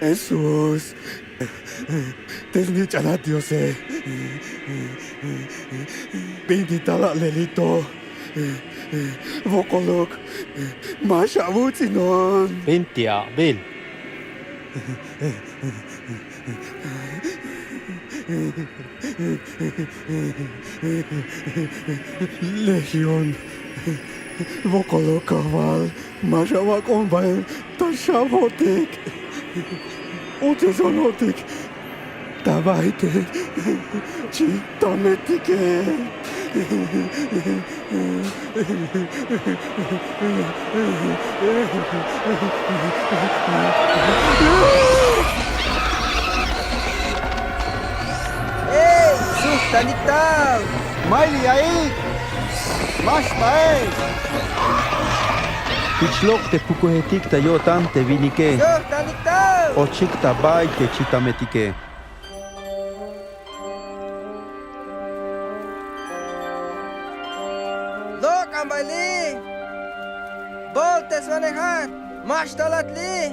Jesús, te snich'anat Diose, binti tal alelito. Wokoluk, ma xawuts'inon. Binti abil. Legión, wokoluk kajwal, ma xawak'on bael ta xabotik. Utsesonotik ta bael te chitametike. ¡Ey, sujtanik taw! ¡May li' yaik! ¡Ma xbael! Jich lok' te pukujetik ta yo'tan te winike. ¡Sujtanik taw! Ochik ta bael te chitametike. Lok'an bael li'. Bolteswanejat, ma xtalat li'.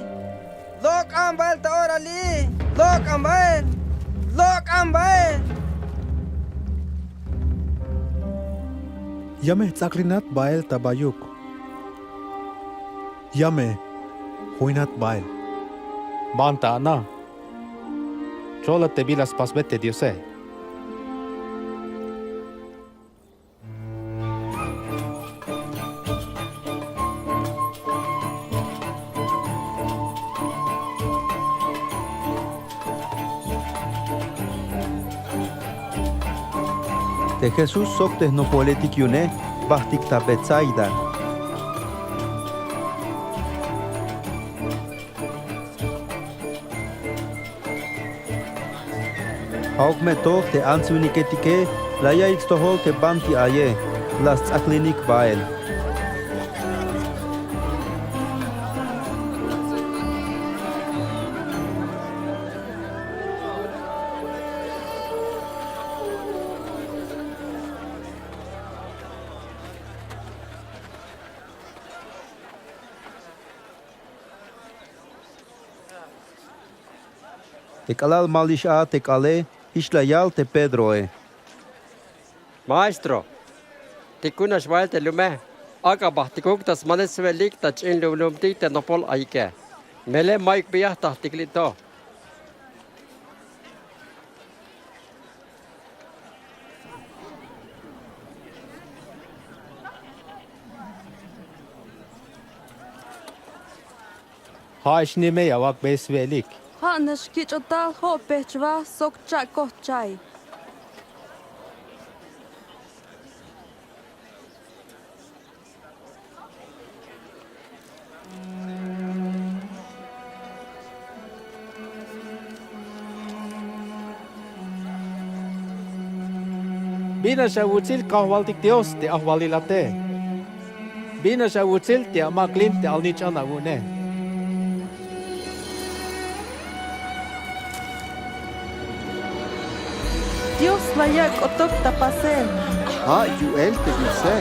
Lok'an bael ta ora li'. Lok'an bael. Lok'an bael. Ya me jts'aklinat bael ta bayuk. Ya me joinat bael. Ban ta ana. Chola te bila spasbel te Diose. Te Jesús sok te jnopojeletik yu'une jbajtik ta Betsaida. Ja'uk me to te ants winiketike la ya'iyik stojol te banti aye, la sts'aklinik bael. Te k'alal malix a te k'aale, jich la yal te Pedroe: Maestro, tikun nax bael te lume. Ak'a bajtikuk ta smanes swe'elik ta ch'in lumlumtik te nopol ayike. Melel mayuk beyaj ta jtikli to. Ja'ex nimey awak'bey swe'elik. Ja'nex kich'otal, jo'pejchwa sok cha'koj chay. Binax awutsil Kajwaltik Dios te ajwalilate. Binax awutsil te amak'lin te alnich'an awu'une. Dios la yak' k'otuk ta pasel. Ja' yu'el te Diose.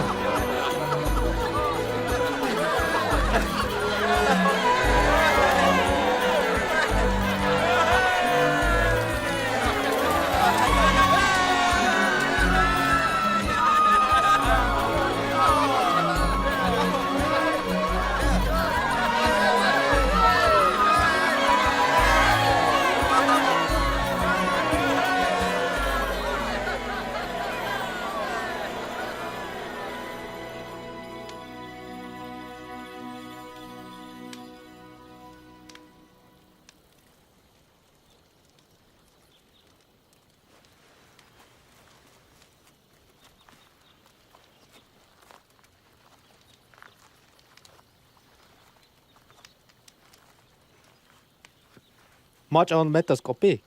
Mach'aon me ta sk'opik.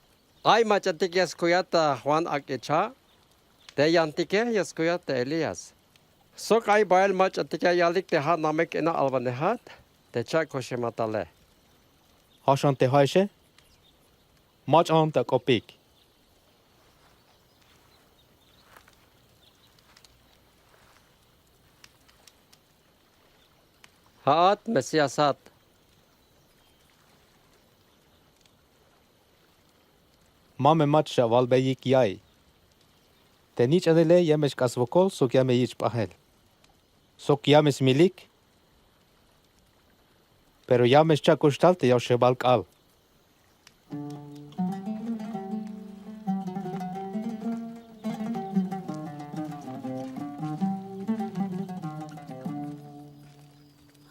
Ay mach'atik ya skuyat ta Juan Ak'icha'. Te yantike ya skuyat te Elías. Sok ay bael mach'atik ya yalik te ja' namey k'inal albanejat te cha'koxematale. Ja' xan te ja'exe. Mach'aon ta k'opik. Ja'at Mesíasat. Ma me mach'a xawalbeyik ya'iy. Te nich'anile ya me xk'ax swokol sok ya me yich' p'ajel. Sok ya me smilik. Pero ya me xcha'koxtal te ya oxebal k'aal.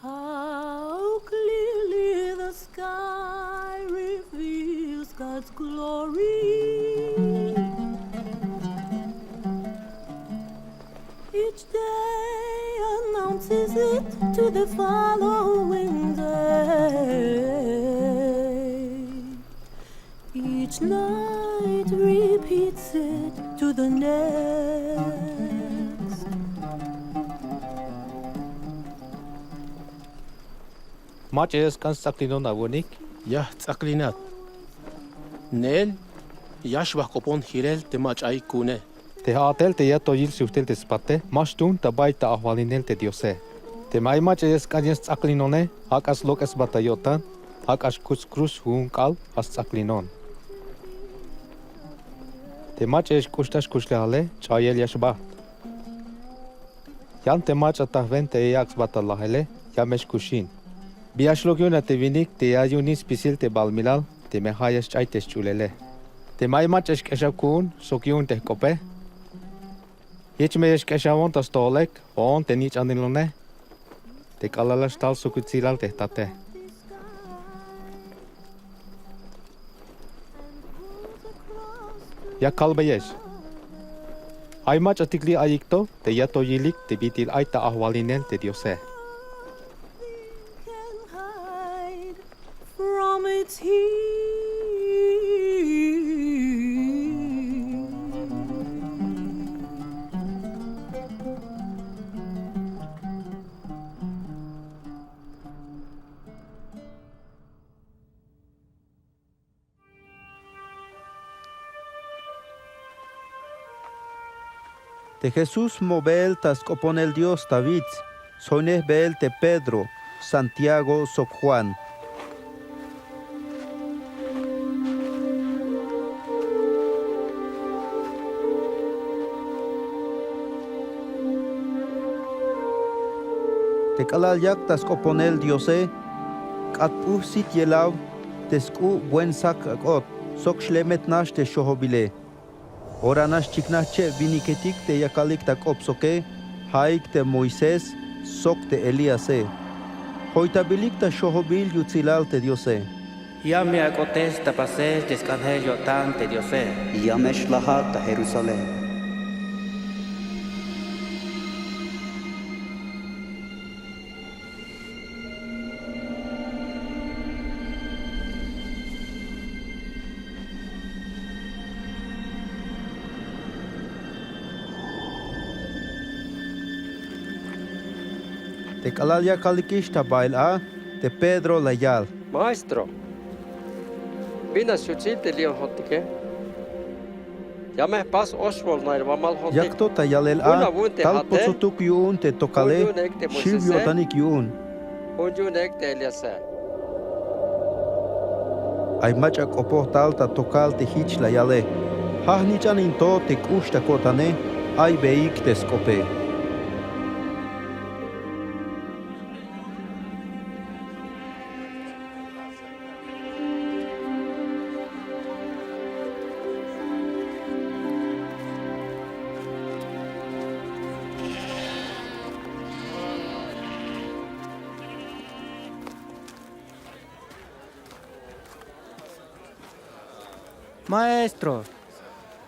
How clearly the sky reveals God's glory. Each day announces it to the following day. Each night repeats it to the next. Mach'a ya sk'an sts'aklinon awu'unik. Ya jts'aklinat. Neel ya xba jk'opon jilel te mach'a ay ku'une. Te ja'atel te ya to yil xsujtel te spate, ma xtuun ta bay ta ajwalinel te Diose. Teme ay mach'a ya sk'an yan sts'aklinone, ak'a slok'es sba ta yo'tan, ak'a xkuts cruz ju'un k'aal ja' sts'aklinon. Te mach'a ya xk'uxta xkuxlejale, ch'ayel ya xbajt. Yan te mach'a ta jwenta ya yak' sba ta lajele, ya me xkuxin. Bi ya xlok' yu'un a te winik te ya yu'un spisil te balumilal, teme ja' ya xch'ay te xch'ulele. Teme ay mach'a ya xk'exaw ku'un sok yu'un te jk'ope, jich me ya xk'exawon ta stojolek jo'on te nich'anilone, te k'alal ya xtal sok yutsilal te jtate. Ya kalbeyex. Ay mach'atik li'ayik to te ya to yilik te bit'il ay ta ajwalinel te Diose. From its heat. Te Jesús jmobeel ta sk'oponel Dios ta wits, sjoinej beel te Pedro, Santiago sok Juan. Te k'alal yak ta sk'oponel Diose, k'atp'uj sit yelaw te sk'u' buen sak ak'ot sok xle'met nax te xojobile. Ora nax chiknaj cheb biniketik te yakalik ta k'op soke, ja'ik te Moisés sok te Elíase. Joytabilik ta xojobil yutsilal te Diose. Ya me ak'otes ta pasel te sk'anjel yo'tan te Diose. Ya me xlajat ta Jerusalén. Te k'alal yakalikix ta bael a, te Pedro la yal: Maestro, ¿bin nax yutsil te li'on jo'otike? Ya me jpas oxbolnail wamal jo'otik. Yak to ta yalel a, tal potsotuk yu'un te tokale xiw yo'tanik yu'un. Jun yu'un ek te Elíase. Ay mach'a k'opoj tal ta tokal te jich la yale. Ja' jnich'an in to te k'ux ta ko'tane, ay beik te sk'ope. Maestro,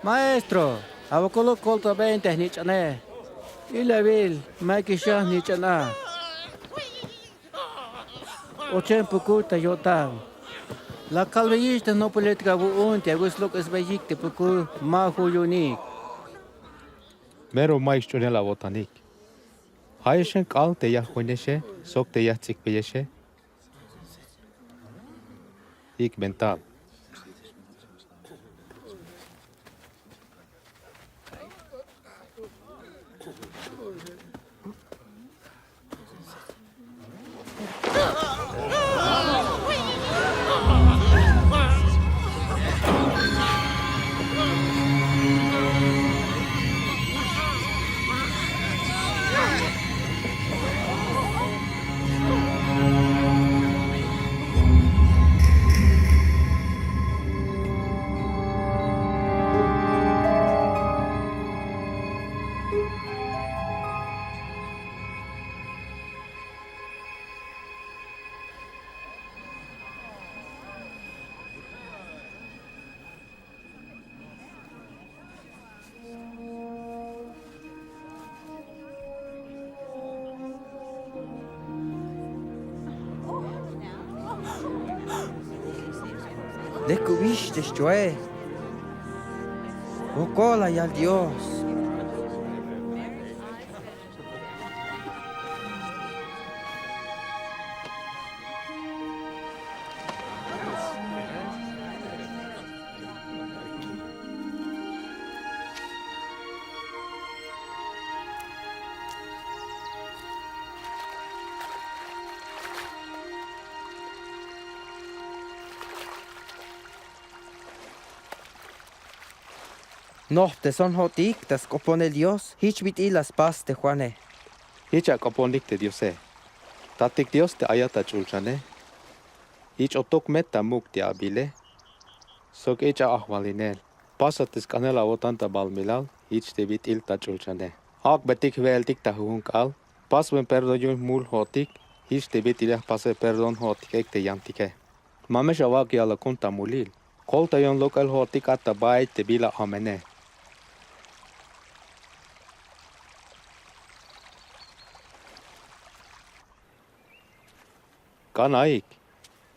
maestro, awokoluk koltaben te jnich'ane. Ilawil, ma'yukix yan jnich'an a. Ochen pukuy ta yo'tan. La kalbeyix te jnopeletik awu'un te awuts lok'esbeyik te pukuy, ma ju' yu'unik. Mero ma'yuk sch'uunel awo'tanik. Ja'exan k'aal te ya joinexe sok te ya jts'ikbeyexe. Ik'ben tal. Lekubix te xch'oe. Wokol la yal Dios. Nojpteson jo'otik ta sk'oponel Dios, jich bit'il la spas te Juane. Jich ak'oponik te Diose. Tatik Dios te ayat ta ch'ulchane. Ich'otuk me ta muk' te abile sok ich'a ajwalinel. Pasa te sk'anel awo'tan ta balumilal, jich te bit'il ta ch'ulchane. Ak'betik jwe'eltik ta jujun k'aal. Pasben perdón yu'un jmul jo'otik, jich te bit'il ya jpase perdón jo'otik ek te yantike. Ma me xawak' yalakon ta mulil. Koltayon lok'el jo'otik a ta bay te bila amene. K'an aik,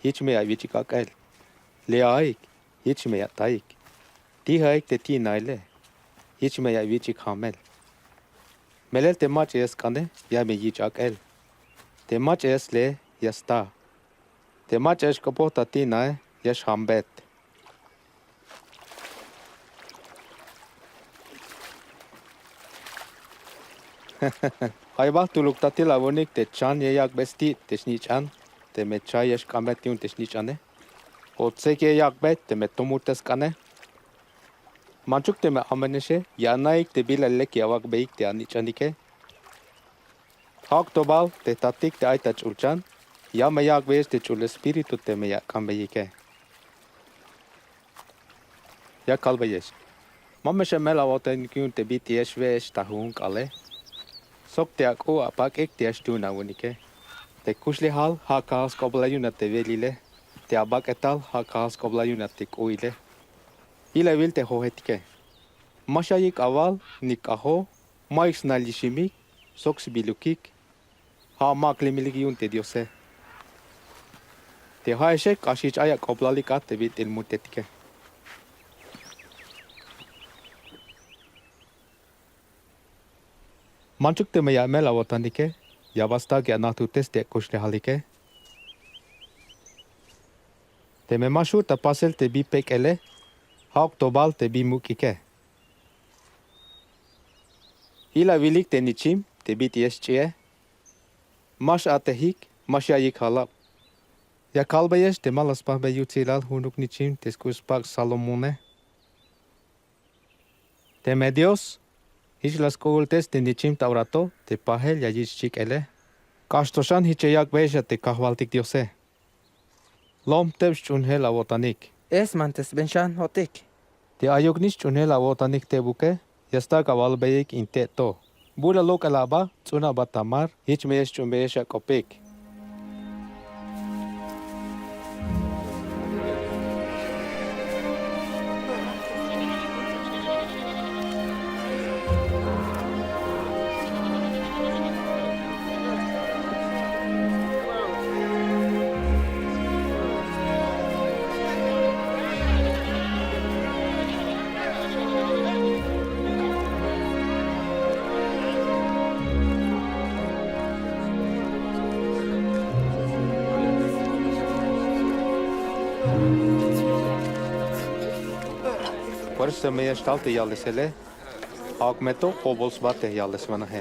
jich me ya awich'ik ak'el. Le' aik, jich me ya ataik. Tij aik te ti'naile, jich me ya awich'ik jamel. Melel te mach'a ya sk'ane ya me yich' ak'el. Te mach'a ya sle ya sta. Te mach'a ya xk'opoj ta ti'nae ya xjambet. Ay bajt' tuluk tatil awu'unik te chan ya yak'bey sti' te snich'an teme chay ya xk'ambet yu'un te snich'ane, o tsek ya yak'bey teme tomut ya sk'ane. Manchuk teme amenexe ya anaik te bila lek ya awak'beyik te anich'anike. Ja'uk to bal te jtatik te ay ta ch'ulchan, ya me yak'beyex te ch'ul espíritu teme ya ak'anbeyike. Ya kalbeyex: Ma me xamel awo'tanik yu'un te bit'iyex we'ex ta jujun k'aale, sok te ak'u apak'ik te ya xtuun awu'unike. Te kuxlejal ja' kajal sk'oplal yu'un a te we'elile, te abak'etal ja' kajal sk'oplal yu'un a te k'u'ile. Ilawil te jojetike: Ma xya'iyik awal ni k'ajo', ma'yuk snal yiximik sok sbilukik. Ja' ma aklimelik yu'un te Diose. Te ja'exe k'ax jich ay ak'oplalik a te bit'il mutetike. Manchuk teme ya amel awo'tanike, ya ba stak' ya anajtutes te akuxlejalike. Teme ma xju' ta pasel te bi pek'ele, ja'uk to bal te bi muk'ike. Ilawilik te nichim te bit'iyex ch'i'e. Ma x-a'tejik, ma xya'iyik jalab. Ya kalbeyex te ma la spajbe yutsilal junuk nichim te sk'ux spak' Salomone. Teme Dios jich la sk'u'ultes te nichim ta ora to, te pajel ya yich' chik'ele. K'ax to xan jich ya yak'beyex a te Kajwaltik Diose. Lom teb xch'uunjel awo'tanik. Es ma te sben xan jo'tik. Te ayuk nix xch'uunjel awo'tanik tebuk e, ya stak' awalbeyik in te' to. Bul a lok'el aba, ts'un aba ta mar, jich me ya xch'uunbeyex ak'opik. Fuerza me ya xtal te yalesele, ja'uk me to k'opol sba te yaleswaneje.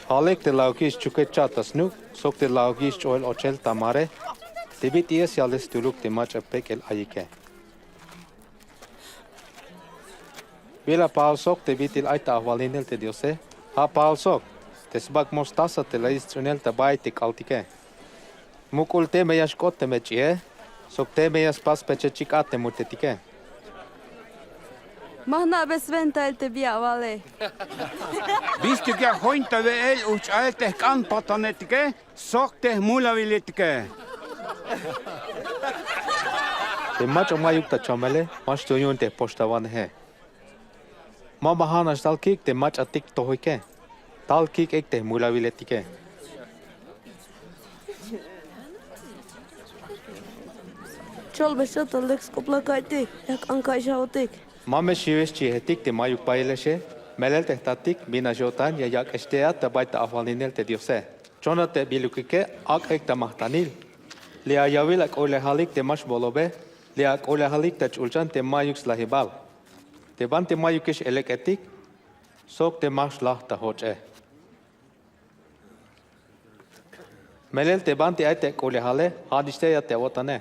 Ja' lek te la'uk yich' chukech cha' ta snuuk' sok te la'uk yich' ch'oel ochel ta mare, te bit'iyes yales tuluk te mach'a pek'el ayike. Bila pajal sok te bit'il ay ta ajwalinel te Diose, ja' pajal sok te sbak' mostaza te la yich' sts'unel ta bay te k'altike. Muk'ul teme ya xk'ot teme ch'i'e, sok teme ya spas pechechik a te mutetike. Ma jna'be swentail te bi awale. Bistuk ya join ta we'el ujch'ael te jk'an patanetike sok te jmulawiletike. Te mach'a ma'yuk ta chamele, ma xtuun yu'un te jpoxtawaneje. Ma ba ja'nax tal kik' te mach'atik tojike, tal kik'ik te jmulawiletike. Cholbex ta lek sk'oplal ka'iytik, ya jk'an ka'iy xaotik. Ma me xiwex chi'ejetik te ma'yuk bayelexe, melel te jtatik binax yo'tan ya yak'ex tey a ta bay ta ajwalinel te Diose. Chon a te bilukike, ak'beik ta majtanil. Li' ayawil ak'u'lejalik te ma xbolobe, li' ak'u'lejalik ta ch'ulchan te ma'yuk slajibal. Te banti ma'yukix elek'etik, sok te ma xlaj ta joch'e. Melel te banti ay te ak'u'lejale, ja'nix tey a te awo'tane.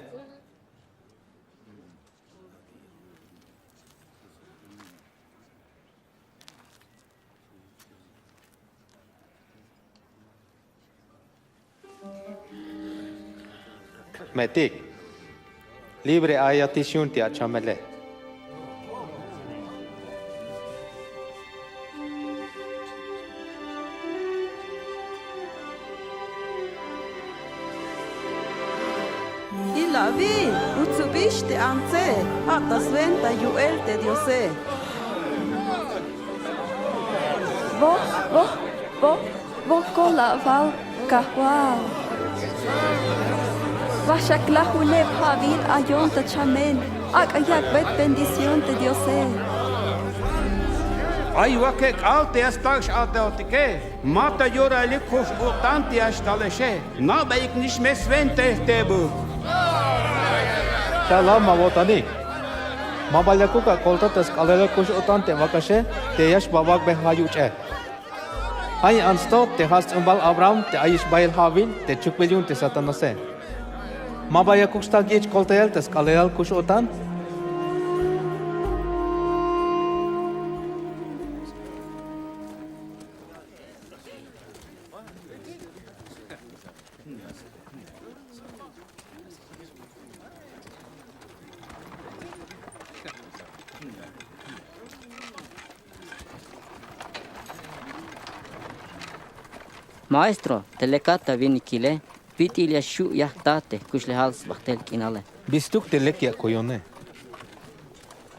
Jme'tik. Libre ayatix yu'un te achamele. Ilawi, utsubix te antse, ja' ta swenta yu'el te Diose. Wok, wok, wok, wokol awal, Kajwal. Waxak lajuneb ja'wil ayon ta chamel, ak'a yak'bey bendición te Diose. Ay wakek'al te ya stak' x-a'tejotike. Ma ta yorahilik kux-o'tan te ya xtalexe. Na'beyik nix me swentail tebuk. Cha'lal ma awo'tanik. Ma ba yakuk akoltay ta sk'aalelal kux-o'tan te wakaxe te ya xbawak'bey ja' yuch'e. Ja' in ants to te ja' sts'umbal Abraham te ayix bayel ja'wil te chukbil yu'un te Satanase. Ma ba yakuk stak' yich' koltayel ta sk'aalelal kux-o'tan. Maestro, te lekat ta winikile, bit'il ya xju' ya jta te jkuxlejal sbajtel k'inale. Bistuk te lek ya kuyone.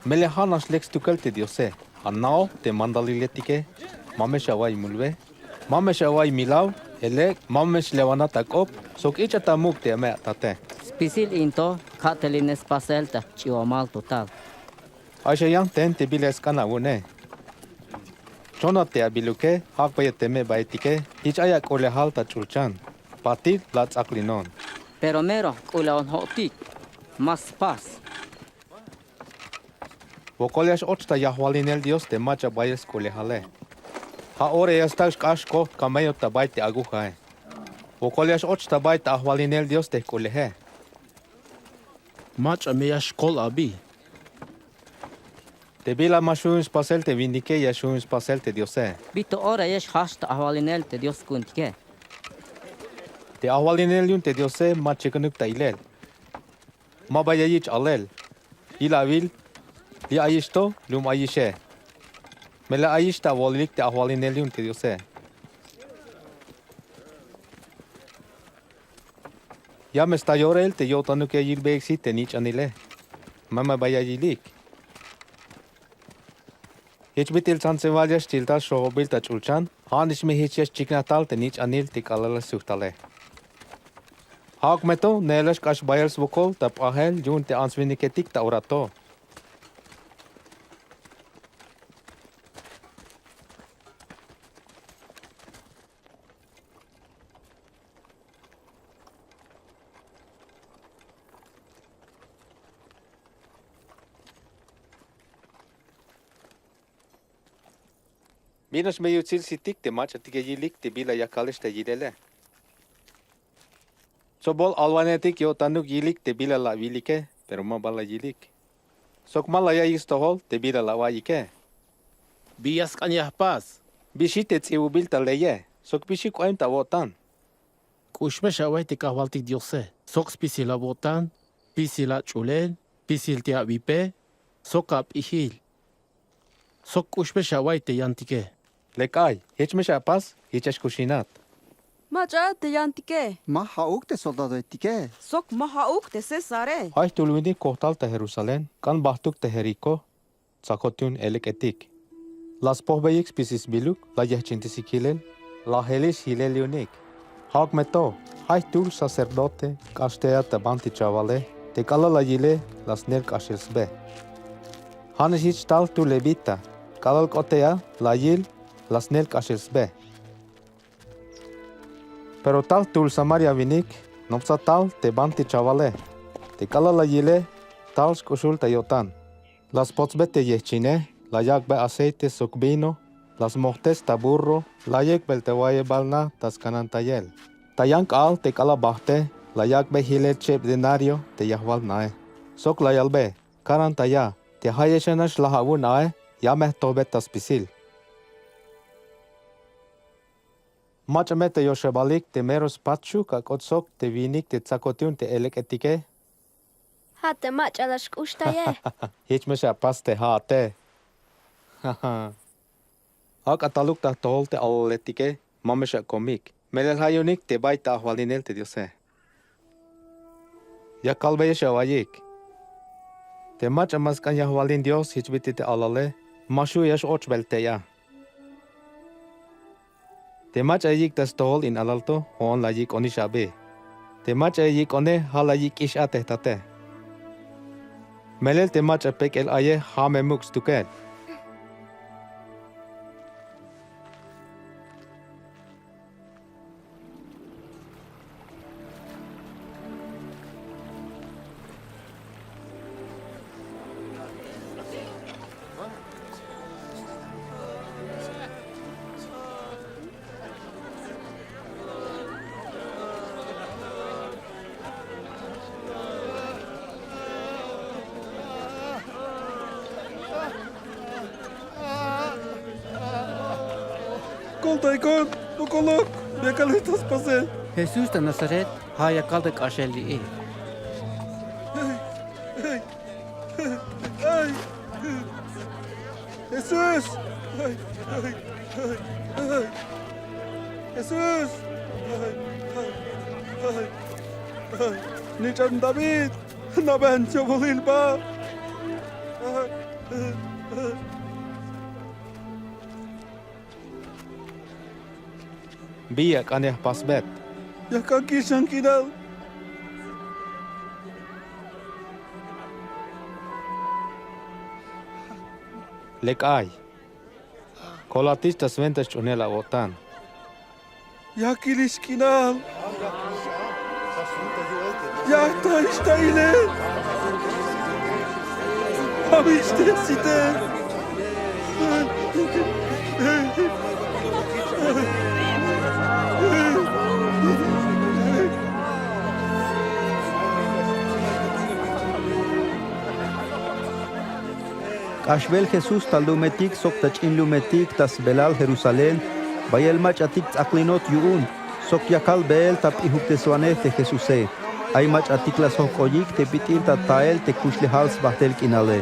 Melel ja'nax lek stukel te Diose. Ja' na'oj te mandaliletike: ma me xawa'iy mulbe, ma me xawa'iy milaw, e lek ma me xlewanat ak'op, sok ich'a ta muk' te ame' atate. Spisil in to ka'teline spasel ta jch'iwomal tutal. Ay xayan jten te bila ya sk'an awu'une. Chona te abiluke, jak'beya teme baetike, jich ay ak'ulejal ta ch'ulchan. Patil la ats'aklinon. Pero mero jk'uleon jo'tik, ma spas. Wokol ya x-och ta yajwalinel Dios te mach'a bayel sk'ulejale. Ja' ora ya stak' xk'ax koj jkamello ta bay te agujae. Wokol ya x-och ta bay ta ajwalinel Dios te jk'uleje. Mach'a me ya xkol abi. Te bila ma xju' yu'un spasel te winike, ya xju' yu'un spasel te Diose. Bi to ora ya xjajch ta ajwalinel te dios ku'untike. Te ajwalinel yu'un te Diose ma chikanuk ta ilel. Maba ya yich' alel. Yil awil, li' ayix to lum ayixe. Melel ayix ta awolilik te ajwalinel yu'un te Diose. Ya me sta yorel te yo'tanuk ya yilbeyik sit te nich'anile. Ma me ba ya yilik. Jich bit'il tsantsen wal ya xchiltal xojobbil ta ch'ulchan, ja'nix me jich ya xchiknaj tal te nich'anil te k'alal la sujtale. Ja'uk me to neelax k'ax bayel swokol ta p'ajel yu'un te ants winiketik ta ora to. Binax me yutsil sitik te mach'atike yilik te bila yakalex ta yilele. Tsobol alwanejetik yo'tanuk yilik te bila la awilike, pero ma ba la yilik. Sok ma la ya'iyik stojol te bila la awa'iyike. Bi ya sk'an ya jpas? Bi xi te ts'ibubil ta leye, sok bi xi k'oem ta awo'tan? K'ux me xawa'iy te kajwaltik Diose, sok spisil awo'tan, spisil ach'ulel, spisil te awipe, sok ap'ijil. Sok k'ux me xawa'iy te yantike. Lek ay, jich me xapas, jich ya xkuxinat. Mach'a te yantike. Ma ja'uk te soldadoetike. Sok ma ja'uk te Césare. Ay jtul winik kojtal ta Jerusalén, k'an bajtuk ta Jericó, tsakot yu'un elek'etik. La spojbeyik spisil sbiluk, la yejch'intesik jilel, la jelix jilel yu'unik. Ja'uk me to, ay jtul sacerdote k'axtaya ta banti chawale, te k'alal la yile la snel k'axel sbe. Ja'nix jich tal jtul levita, k'alal k'ot tey a la yil la snel k'axel sbe. Pero tal jtul Samaria winik nopsat tal te banti chawale, te k'alal la yile tal xk'uxul ta yo'tan. La spotsbe te yejch'ine, la yak'be aceite sok vino, la smojtes ta burro, la yek'bel te wayebal na ta skanantayel. Ta yan k'aal te k'alal bajte, la yak'be jilel cheb denario te yajwal nae. Sok la yalbe: Kanantaya, te jayexanax laj awu'un ae, ya me jtojbe ta spisil. Mach'a me te yoxebalik te mero spat xuk ak'ot sok te winik te tsakot yu'un te elek'etike. Ja' te mach'a la xk'uxtaye. Jich me xapas te ja'ate. Ak'a taluk ta jtojol te alaletike, ma me xakomik. Melel ja' yu'unik te bay ta ajwalinel te Diose. Ya kalbeyex awa'iyik. Te mach'a ma sk'an yajwalin Dios jich bit'il te alale, ma xju' ya x-ochbel tey a. Te mach'a ya yik' ta stojol in alal to, jo'on la yik'onix abi. Te mach'a ya yik'one, ja' la yik'ix a te jtate. Melel te mach'a pek'el aye, ja' me muk' stukel. Koltayku'un, okoluk, ya kalbeyex ta spasel. Jesús ta Nazaret, ja' ya kalta k'axel li'i. Ay, ay, ay. Jesús. Ay, ay, ay, ay. Jesús, nich'an David, naben yobolil ba. Bi ak'an ya jpasbet? Ya jk'an kixan k'inal. Lek ay. Kolatix ta swenta sch'uunel awo'tan. Ya kilix k'inal. Ya jtaix ta ilel. Abix te sites. K'axbel Jesús ta lumetik sok ta ch'in lumetik ta sbelal Jerusalén, bayel mach'atik ts'aklinot yu'un, sok yakal beel ta p'ijubteswanej te Jesuse. Ay mach'atik la sjok'oyik te bit'il ta tael te kuxlejal sbajtel k'inale.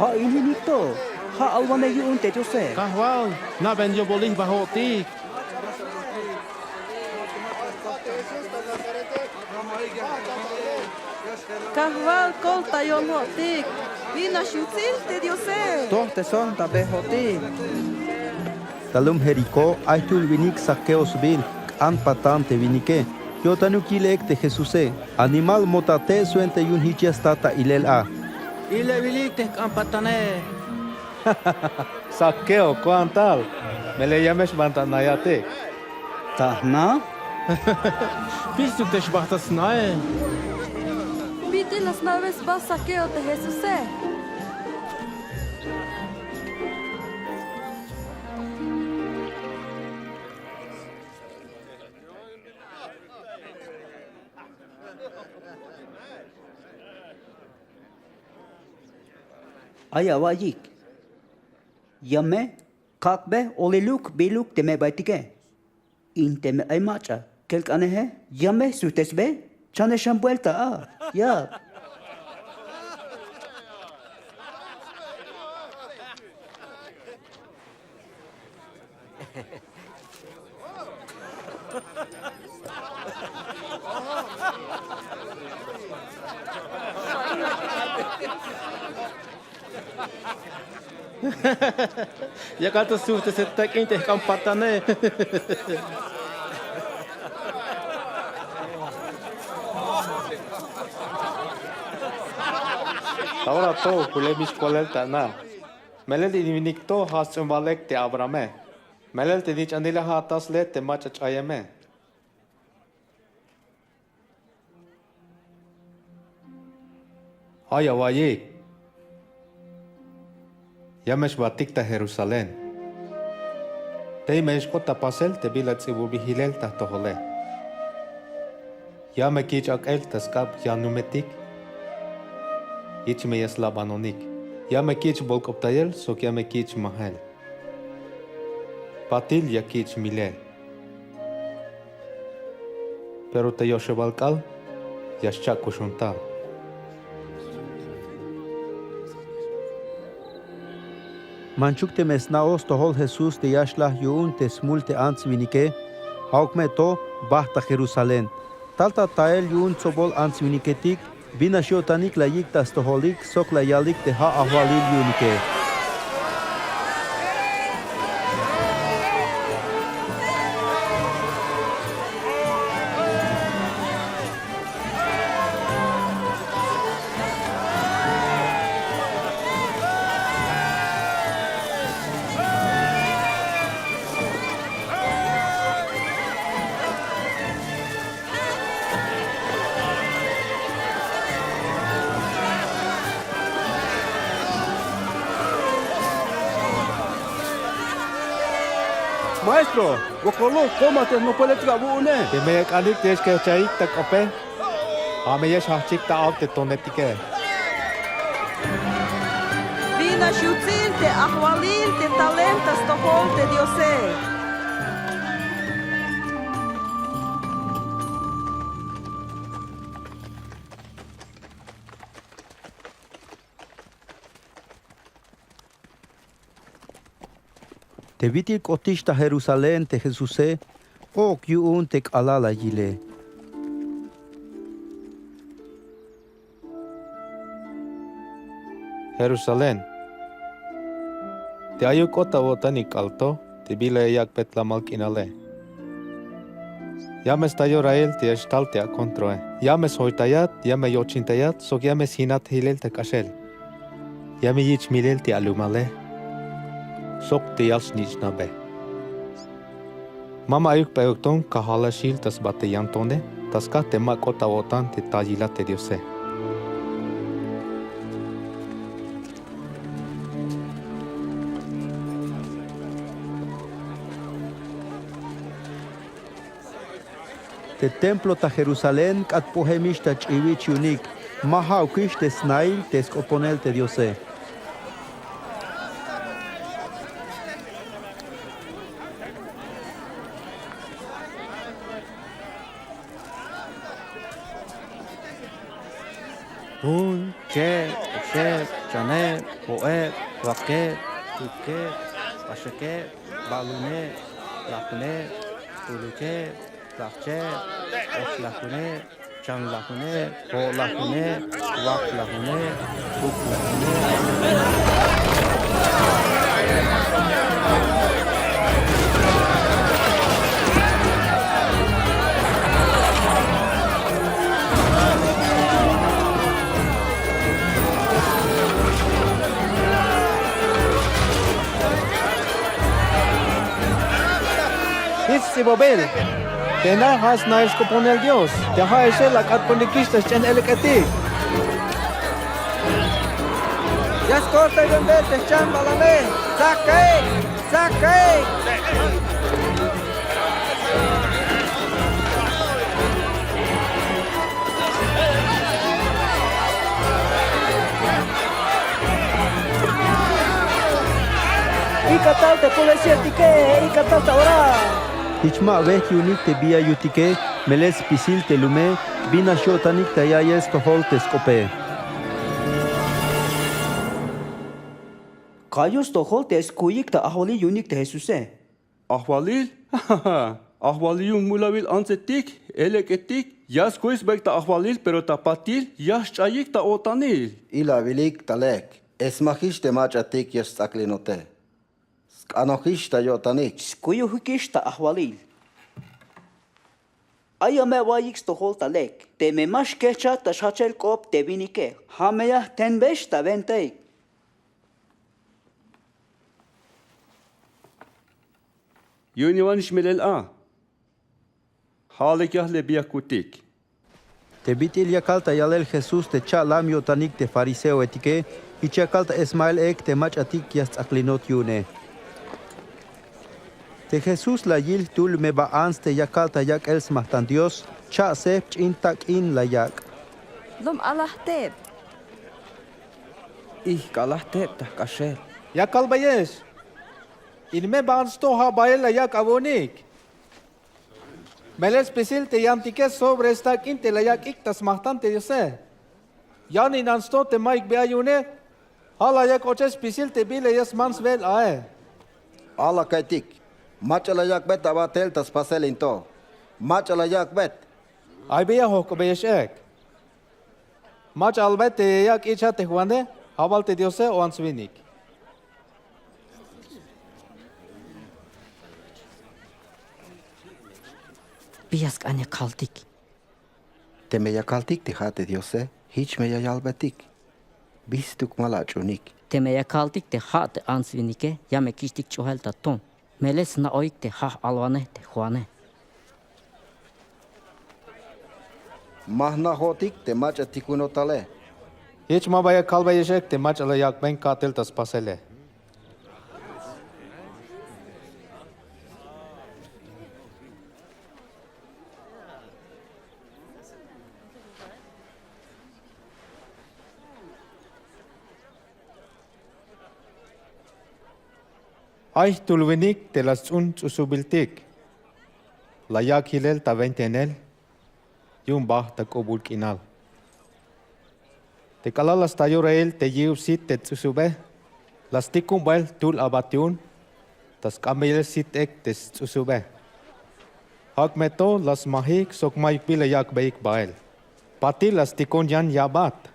Ja' in winik to, ja' alwanej yu'un te Diose. Kajwal, naben yobolil ba jo'tik. Kajwal, koltayol jo'tik. Binax yutsil te Diose. Toj te sojtabe jo'tik. Ta lum Jericó ay jtul winik Zaqueo sbiil, k'an patan te winike. Yo'tanuk yil ek te Jesuse. Animal mota te' swenta yu'un jich ya sta ta ilel a. Ilewil ik te jk'an patane. Zaqueo, koan tal. Melel ya me xbant ta jnayatik. ¿Ta jna? Pixtu te xbajt ta snae. Bit'il la sna'be sba Zaqueo te Jesuse. Ay awa'iyik. Ya me kak'be oliluk biluk teme baytike. In teme ay mach'a kelk'aneje, ya me sujtesbe, chanexan buelta a. Ya. Yakal to sujtesel tak'in te jk'an patane. Ahora to julem ix kolel ta na. Melel in winik to ja' sts'uunbal ek te Abrahame. Melel te nich'anile ja' ata sle te mach'a ch'ayeme. Ay awa'iyik. Ya me xbatik ta Jerusalén. Tey me xk'ot ta pasel te bila ts'ibubil jilel ta jtojole. Ya me kich' ak'el ta sk'ab yanumetik. Jich me ya slabanonik. Ya me kich' bolk'optayel sok ya me kich' majel. Patil ya kich' milel. Pero te yoxebal k'aal ya xcha'kuxon tal. Manchuk teme sna'oj stojol Jesús te ya xlaj yu'un te smul te ants winike, ja'uk me to bajt ta Jerusalén. Tal ta tael yu'un tsobol ants winiketik, binax yo'tanik la yik' ta stojolik sok la yalik te ja' ajwalil yu'unike. Maestro, wokoluk, komo te jnopoletik awu'une. Teme ya k'alik te ya xkejchajik ta k'ope, ja' me ya xjajchik ta auk te tonetike. Binax yutsil te ajwalil te talem ta stojol te Diose. Te bit'il k'otix ta Jerusalén te Jesuse, k'o'ok yu'un te k'alal la yile. Jerusalén, te ayuk k'ot ta awo'tanik k'aal to te bila ya yak'bey lamal k'inale. Ya me stayorail te ya xtal te akontroe. Ya me sjoytayat, ya me yochintayat sok ya me sjinat jilel ta k'axel. Ya me yich' milel te alumale sok te yal snich'nabe. Ma me ayuk p'eok to'on kajalaxil ta sba te yantone, ta skaj te ma k'ot ta awo'tan te tal yilat te Diose. Te templo ta Jerusalén k'at p'oemix ta ch'iwich yu'unik, ma ja'ukix te snail te sk'oponel te Diose. Jun, cheb, oxeb, chaneb, jo'eb, wakeb, kukeb, k'axakeb, balumeb, lajuneb, t'ulukeb, tlajcheb, ochlajuneb, chanlajuneb, jo'lajuneb, waklajuneb, kuklajuneb. Jich sts'ibobil. Tena ja' snail sk'oponel Dios. Te ja'exe la ak'atponikix ta xch'en elek'etik. Ya skortaybembe te jchan balale. Tzak ka'i, tzak ka'i. Ik'a tal te policíatike, ik'a tal ta ora. Jich ma awejt yu'unik te bi ya yutike, melel spisil te lume, bin nax yo'tanik ta ya'iyel stojol te sk'ope. Ka'yuk stojol te skuyik ta ajwalil yu'unik te Jesuse. Ajwalil. Ajwalil yu'un mulawil antsetik, elek'etik, ya skuy sbaik ta ajwalil, pero ta patil ya xch'ayik ta o'tanil. Ilawilik ta lek, esmajix te mach'atik ya sts'aklinote. Sk'anojix ta yo'tanik. Skuyujikix ta ajwalil. Ay a me awaiyik stojol ta lek. Teme ma xkejchat ta xjachel k'op te winike, ja' me ya jtenbex ta wentaik. Yu'un ya wan ix melel a. Ja' lek ya jle bi ya kutik. Te bit'il yakal ta yalel Jesús te cha'lam yo'tanik te fariseoetike, jich yakal ta esmael ek te mach'atik ya sts'aklinot yu'une. Te Jesús la yil jtul me ba ants te yakal ta yak'el smajtan Dios, cha' sejp ch'in tak'in la yak'. Lom alaj teb. Ijk' alaj teb ta jk'axel. Ya kalbeyex. In me ba ants to ja' bayel la yak' awu'unik. Melel spisil te yantike sobre stak'in te la yak'ik ta smajtan te Diose. Yan in ants to te mayuk bi ay yu'une, ja' la yak' ochel spisil te bila ya smam swe'el ae. Ala ka'iytik, mach'a la yak'bet aba tel ta spasel in to. Mach'a la yak'bet. Ay bi ya jojk'obeyex ek. Mach'a albay te ya yak' ich'a te Juane, ja' bal te Diose o ants winik. Bi ya sk'an ya kaltik. Teme ya kaltik te ja' te Diose, jich me ya yalbetik. Bistuk ma la ach'uunik. Teme ya kaltik te ja' te ants winike, ya me kich'tik ch'ojel ta ton. Melel sna'oik te ja' alwanej te Juane. Ma jna' jo'tik te mach'a tikunotale. Jich ma ba ya kalbeyex ek te mach'a la yak'ben ka'tel ta spasele. Ay jtul winik te la sts'un ts'usubiltik. La yak' jilel ta wentainel yu'un bajt ta k'ubul k'inal. Te k'alal la sta yorail te yi'iw sit te ts'usube, la stikun bael jtul abat yu'un. ta sk'ambeyel sit ek te sts'usube. Ak' me to la smajik sok mayuk bi la yak'beyik bael. Patil la stikon yan ya'bat.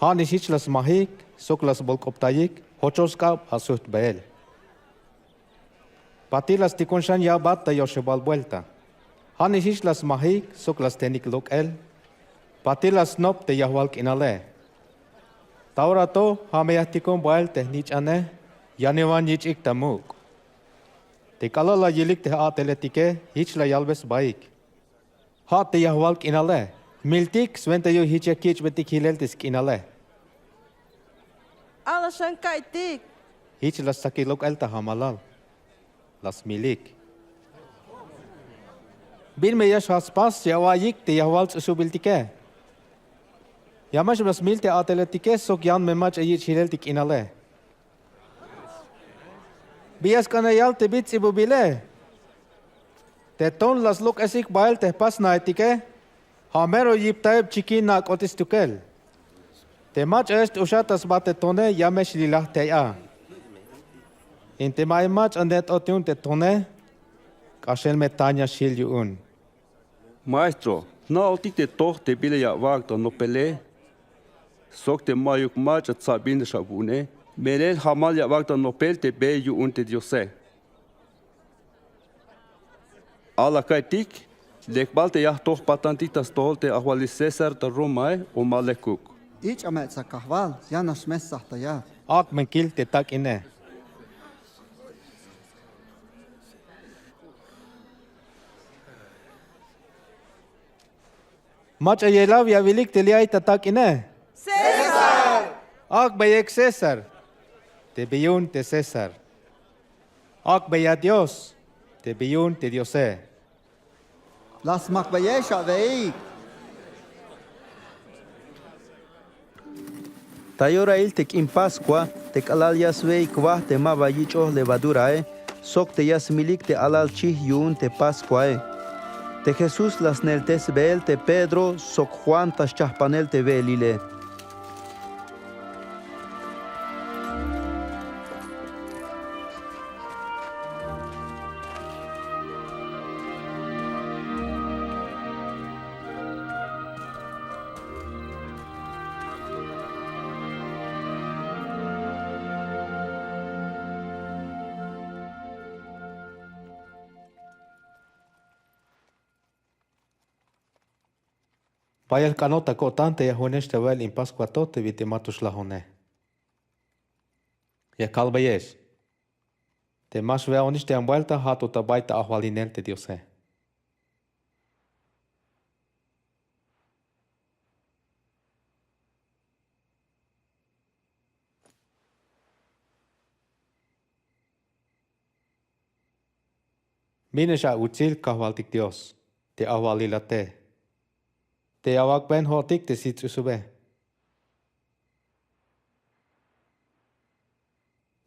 Ja' nix jich la smajik sok la sbolk'optayik jochol sk'ab asujtbeel. Patil la stikon xan ya'bat ta yoxebal buelta. Ja' nix jich la smajik sok la stenik lok'el. Patil la snop te yajwal k'inale. Ta ora to ja' me ya jtikon bael te jnich'ane, yanewan yich'ik ta muk'. Te k'alal la yilik te j-a'teletike, jich la yalbe sbaik. Ja' te yajwal k'inale. Jmiltik swenta yu'un jich ya kich'betik jilel te sk'inale. Ala xan ka'iytik. Jich la stsakik lok'el ta jamalal. La smilik. Bin me ya xjal spas ya awa'iyik te yajwal ts'usubiltike. Ya me xba smil te a'teletike sok yan me mach'a yich' jilel te k'inale. Bi ya sk'an ya yal te bits' ts'ibubile. Te ton la slok'esik bael te jpas naetike, ja' mero yiptaeb chikin na k'ot stukel. Te mach'a ya x-uxat ta sba te tone ya me xlilaj tey a. In teme ay mach'a net'ot yu'un te tone, k'axel me tañ ya xjil yu'un. Maestro, jna'ojtik te toj te bila ya awak' ta nopele sok te mayuk mach'a tsabin xawu'une, melel jamal ya awak' ta nopel te be yu'un te Diose. Ala ka'iytik, lek bal te ya jto jpatantik ta stojol te ajwalil César ta Romae o ma lekuk. Ich'a me tsa kajwal, ya nax me stsajtayat. Ak' me kil te tak'ine. Mach'a yelaw ya awilik te li' ay ta tak'ine. César. Ak'beyik César te bi yu'un te César. Ak'beya Dios te bi yu'un te Diose. La smakbeyex awe'ik. Ta yorail te k'in Pascua, te k'alal ya swe'ik wa te ma ba yich'oj levadurae, sok te ya smilik te alal chij yu'un te Pascuae. Te Jesús la sneltesbeel te Pedro sok Juan ta xchajpanel te we'elile. Bayal jk'anot ta ko'tan te ya joonex ta we'el in Pascua to te bit'il ma to xlajone. Ya kalbeyex, te ma xwe'onix te yan buelta ja' to ta bay ta ajwalinel te Diose. Binex awutsil kajwaltik Dios te ajwalilate, te ya awak'ben jo'otik te sit ts'usube.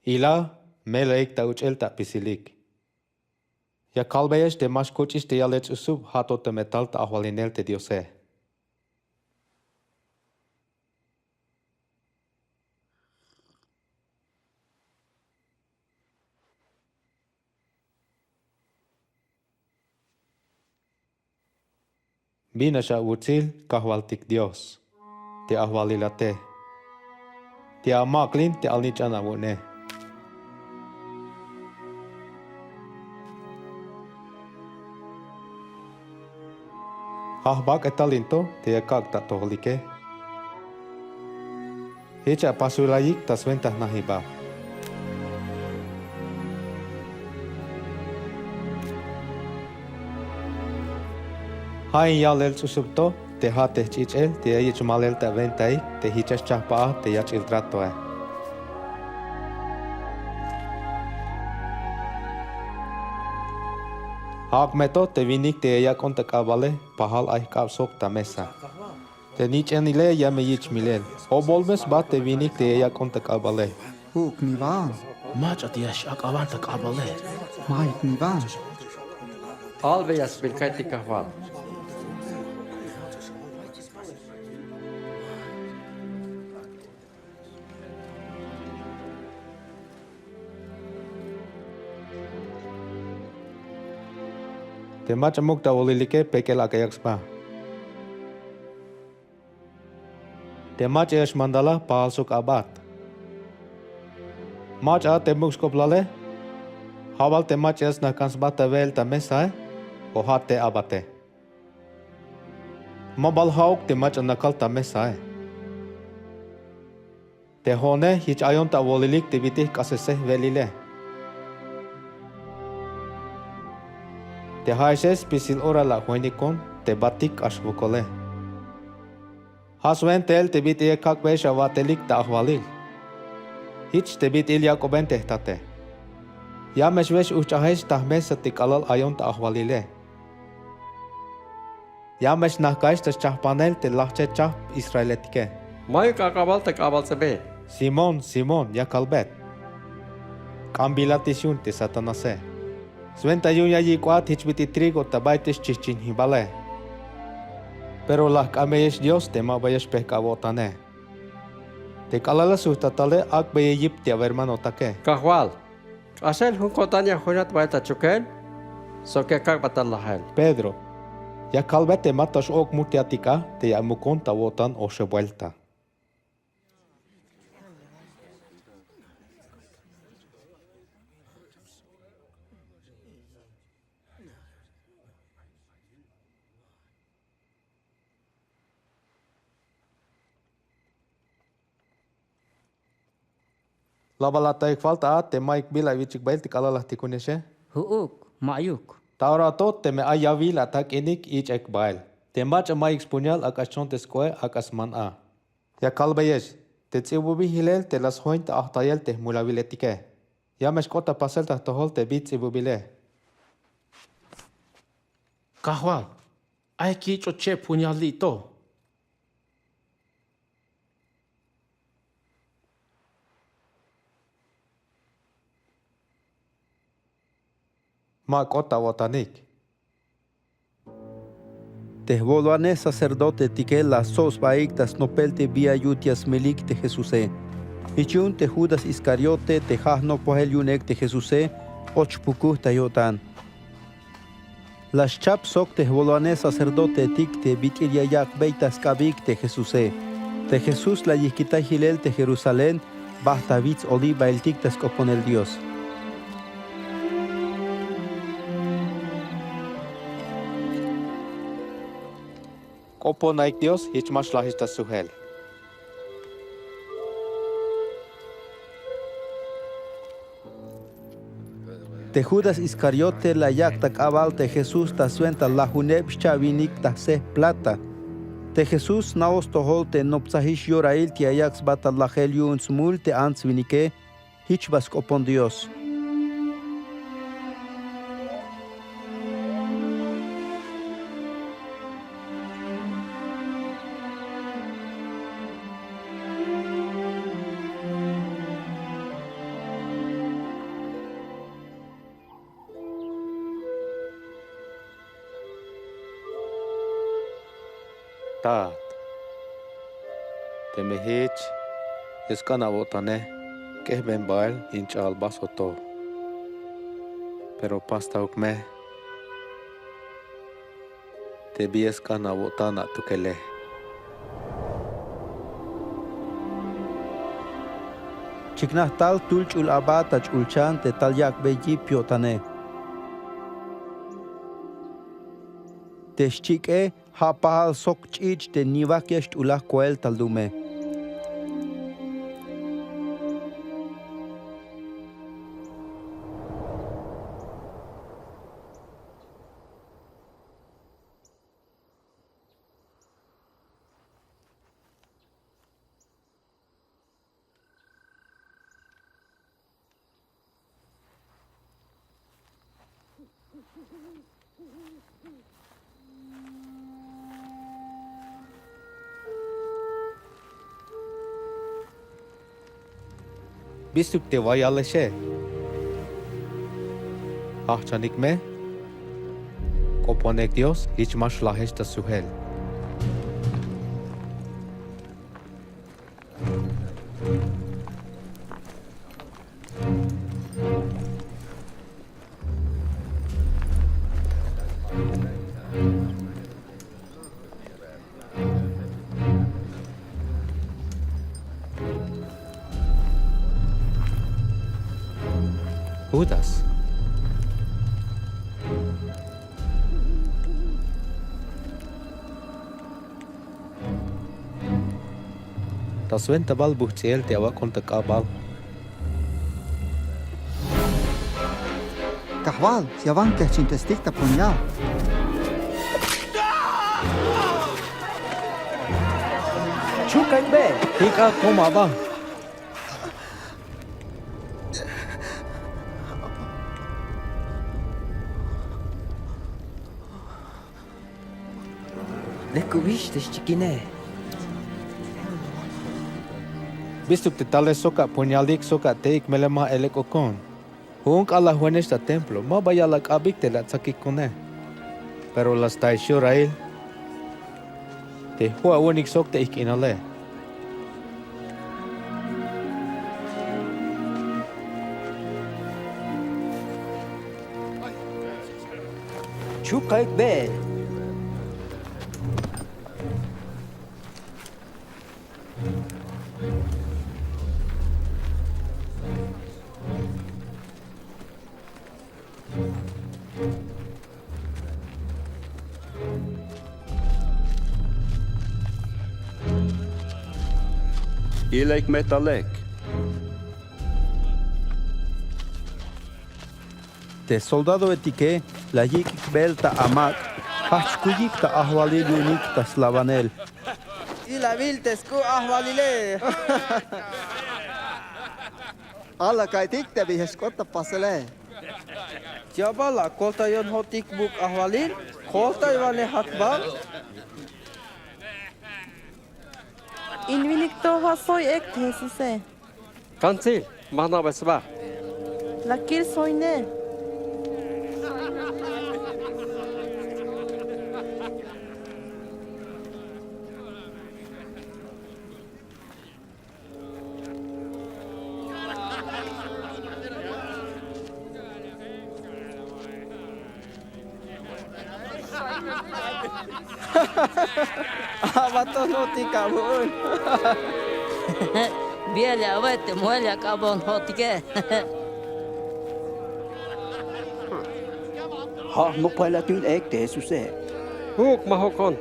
Ila, mela'ik ta uch'el ta apisilik. Ya kalbeyex te ma xkuch'ix te yalel ts'usub ja' to teme tal ta ajwalinel te Diose. Binax awutsil kajwaltik Dios te ajwalilate, te amak'lin te alnich'an awu'une. Ja' jbak'etal in to te ya kak' ta atojolike. Jich apasulayik ta swenta jnajibal. Ja' in yalel ts'usub to te ja' te jch'ich'el te ya yich' malel ta awentaik te jich ya xchajpaj te yach'il tratoe. Ja'uk me to te winik te ya yak'on ta k'abale, pajal ay jk'ab sok ta mesa. Te nich'anile ya me yich' milel. O'bol me sba te winik te ya yak'on ta k'abale. Ju'uk niwan. Mach'a te ya x-ak'awan ta k'abale. Mayuk niwan. Albeya sbiil ka'iytik kajwal. Te mach'a muk' ta awolilike pek'el ak'a yak' sba. Te mach'a ya xmandala pajal sok abat. Mach'a a te muk' sk'oplale. Ja' bal te mach'a ya snajk'an sba ta we'el ta mesae o ja' te abate. Ma bal ja'uk te mach'a nakal ta mesae. Te jo'one jich ayon ta awolilik te bit'il jk'asesej we'elile. Te ja'exe spisil ora la ajoinikon te batik k'ax wokole. Ja' swentail te bit'il ya kak'beyex awa'telik ta ajwalil. Jich te bit'il yak'oben te jtate. Ya me xwex ujch'ajex ta jmesa te k'alal ayon ta ajwalile. Ya me xnajk'aex ta xchajpanel te lajchel chajp israeletike. Mayuk ak'abal ta k'abal ts'ibil. Simón, Simón, ya kalbet. K'ambilatix yu'un te Satanase. Swenta yu'un ya yik'ot jich bit'il trigo ta bayt'il xchijchinjibale. Pero la jk'ambeyex Dios te ma ba ya xpejk'ab awo'tane. Te k'alal la sujtat tale ak'beyel yip te awermanotake. Kajwal, k'axel jun ko'tan ya joinat bael ta chukel sok ya kak'bat ta lajel. Pedro, ya kalbet te ma to x-ok' mul te atik a te ya amukon ta awo'tan oxeb buelta. ¿La bal ata'ik falta a te mayuk bila awich'ik bael te k'alal la jtikunexe? Ju'uk, ma'yuk. Ta ora to teme ay yawil atak'inik ich'ek bael. Te mach'a mayuk spuñal ak'a xchon te sk'o'e ak'a sman a. Ya kalbeyex, te ts'ibubil jilel te la sjoin ta ajtayel te jmulawiletike. Ya me xk'ot ta pasel ta jtojol te bi ts'ibubile. Kajwal, ay kich'ot cheb puñal li' to. Ma k'ot ta awo'tanik. Te jwolwanej sacerdotetike la stsob sbaik ta snopel te bi ya yut ya smilik te Jesuse. Jich yu'un te Judas Iscariote te ja' jnop wajel yu'un ek te Jesuse, och pukuj ta yo'tan. La schap sok te jwolwanej sacerdotetik te bit'il ya yak'bey ta sk'abik te Jesuse. Te Jesús la yijkitay jilel te Jerusalén, bajt ta wits Olivailtik ta sk'oponel Dios. K'oponaik Dios jich ma xlajex ta sujel. Te Judas Iscariote la yak' ta k'abal te Jesús ta swenta lajuneb xcha'winik ta jsej plata. Te Jesús sna'oj stojol te noptsajix yorail te ya yak' sba ta lajel yu'un smul te ants winike, jich ba sk'opon Dios. Tat, teme jich ya sk'an awo'tane, k'ejben bael in ch'a'al ba sjoto. Pero pas ta uk me te bi ya sk'an awo'tan atukele. Chiknaj tal tul ch'ul aba ta ch'ulchan te tal yak'bey yip yo'tane. Te xchik'e ja' pajal sok ch'ich' te niwak ya xt'ulaj koel tal dume. Bistuk te wayalexe. Jajch'anik me. K'oponek Dios jich ma xlajex ta sujel. Judas. Ta swenta bal buhts'iyel te awak'on ta k'abal. Kajwal, ya wan kejchintestik ta puñal. Chuka'ikbe. Jik'a kom aba. Lekubix te xchikine. Bistuk te tale sok apuñalik sok ate'ik melel ma elek'okon. Ju'un k'alal juenex ta templo ma ba ya la ak'abik te la atsakikone. Pero la staix yorail te jo'awu'unik sok te ijk'inale. Chuka'ik be. Ilek me ta lek. Te soldadoetike la yik'ik beel ta amak', jajchkuyik ta ajwalil yu'unik ta slabanel. Ilabil te sk'u' ajwalile. Ala ka'iytik te bi ya xk'ot ta pasele. Ya bal la koltayon jo'tik muk' ajwalil, koltaywanej jak bal. In winik to ja' soy ek te Jesuse. Kantsil, ma jna'bey sba. La kil soyne. Aba to jno'tik awu'un. Bi'el ya awe' te moel ya ak'abon jo'tike. Ja' jnopel la te yu'un ek te Jesuse. Uk, ma jok'on.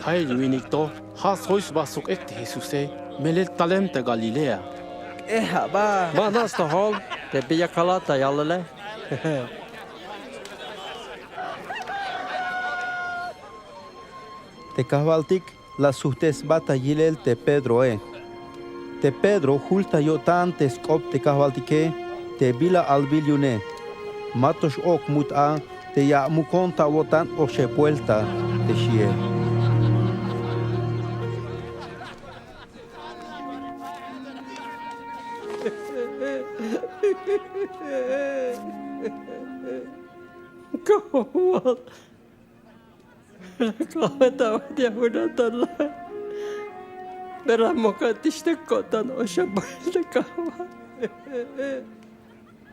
Ja'il winik to ja' sjoy sba sok ek te Jesuse, melel talem te Galilea. K'eja' ba. Ma jna' stojol te bi ya kalat ta yalele. Te kajwaltik la sujt'es sba ta yilel te Pedroe. Te Pedro jul ta yo'tan te sk'op te kajwaltike te bila albil yu'une. Ma to x-ok' mut a te ya amukon ta awo'tan oxeb buelta te xi'el. Kajwal, la k'ajbe ta awet ya jun atan la. Pero la mok'antix te ko'tan oxeb buelta, Kajwal.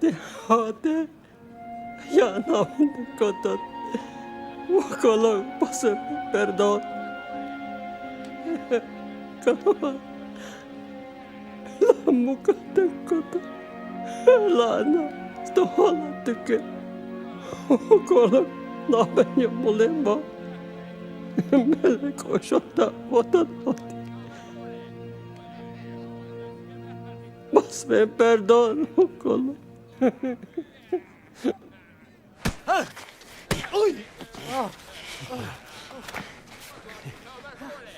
Te jo'one ya jna'bon te ko'tan. Wokoluk, paseme perdón. Kajwal, la mok'an te ko'tan. La ana' stojol atukel. Wokoluk, jna'bon yomole ma. Melel k'oxol ta awo'tan jo'tik. Paseme perdón, wokoluk.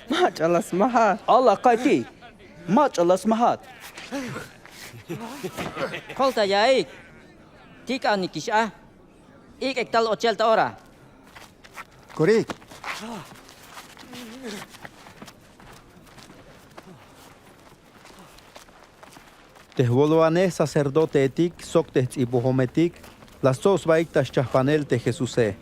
Mach'a la smajat. Ala ka'iytik, mach'a la smajat. Koltaya'ik, tik'anikix a. Ik'ek tal ochel ta ora. Korik. Te jwolowanej sacerdoteetik sok te jts'ibojometik la stso' sbaik ta xchajpanel te Jesuse.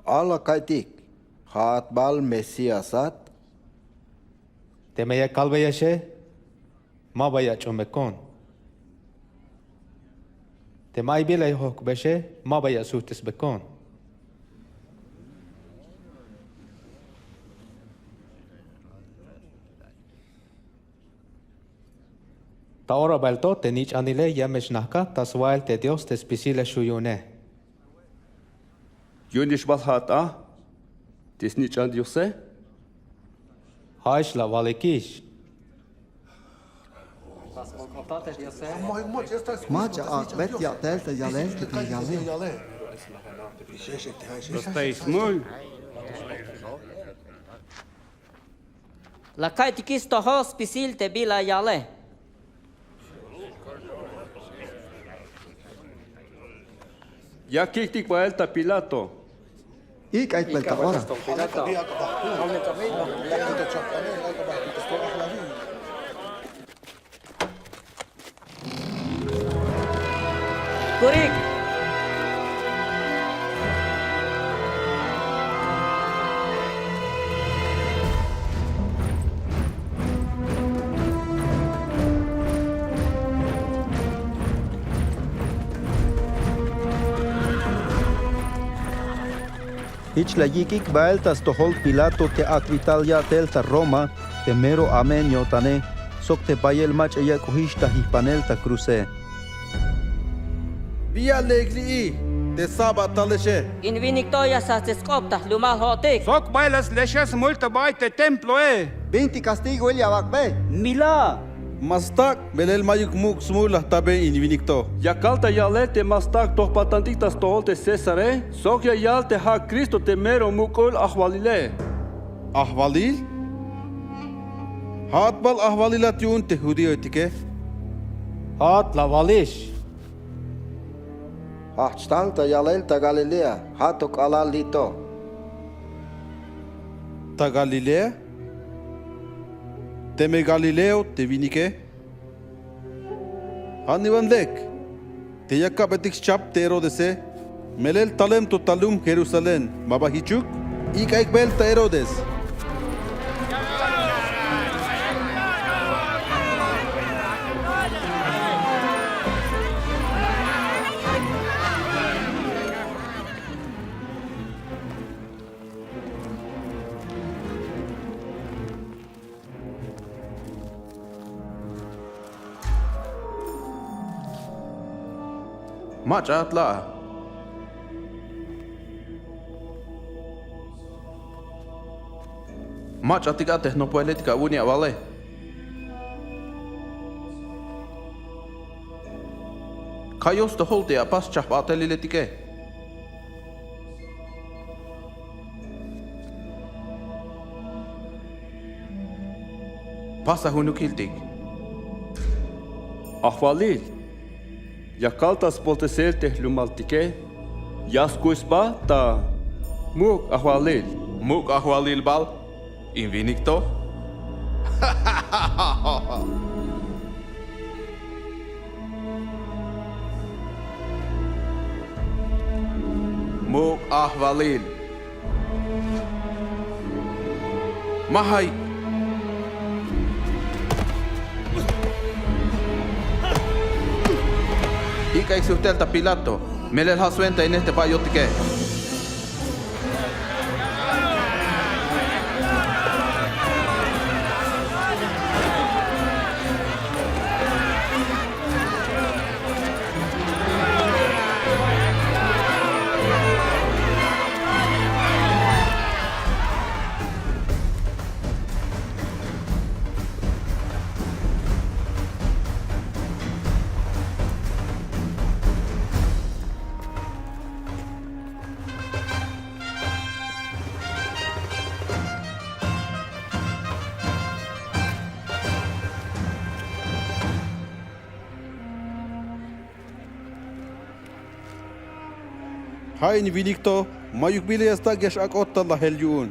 A la ka'iytik, ¿ja'at bal Mesíasat? Teme ya kalbeyexe, ma ba ya ach'uunbekon. Teme ay bila ya jojk'obexe, ma ba ya asujt'esbekon. Ta ora bael to te nich'anile ya me xnajk'at ta swa'el te Dios te spisile xju' yu'une. ¿Yu'unix bal ja'at a te snich'an Diose? Ja'ix la awalbeyix. Mach'a ak'beyt ya'tel ta yalel te bin yale. Pues ta smul. La ka'iytikix stojol spisil te bila yale. Ya kik'tik bael ta Pilato. Ik'ay bael ta ora. Kurik. Jich la yik'ik bael ta stojol Pilato te ak'beytal ya'tel ta Roma, te mero amen yo'tane, sok te bayel mach'a yak'ojix ta jijpanel ta cruze. ¿Bi ya lek li'i te sabat talexe? In winik to ya xjajts'il sk'op ta jlumal jo'otik. Sok bayel ya sle smul ta bay te temploe. ¿Bintik castigoil ya awak'bey? Mila. Ma stak', melel mayuk muk' smul la jtaben in winik to. Ya kal ta yalel te ma stak' tojpaltantik ta stojol te Césare, sok ya yal te ja' Cristo te mero muk'ul ajwalile. ¿Ajwalil? ¿Ja'at bal ajwalilat yu'un te judíoetike? Ja'at la awalix. Jajch tal ta yalel ta Galilea, ja'at to k'alal li' to. ¿Ta Galilea? Teme galileo te winike. Ja' niwan lek te ya ka'betik schab te Herodese, melel talem to ta lum Jerusalén, ¿ma ba jichuk? Ik'ay bael ta Herodes. Mach'a atla. Mach'atik a te jnopojeletik awu'un ya awale. Ka'yoj stojol te ya apas schajp'ateliletike. Pasa junukiltik. Ajwalil, ya kal ta sboltesel te jlumaltike, ya skuy sba ta muk' ajwalil. ¿Muk' ajwalil bal in winik to? Muk' ajwalil. Majay. Ik'ay sujtel ta Pilato, melel ja' swentaine te bayotike. Ja' in winik to, mayuk bila ya stak' ya x-ak'ot ta lajel yu'un.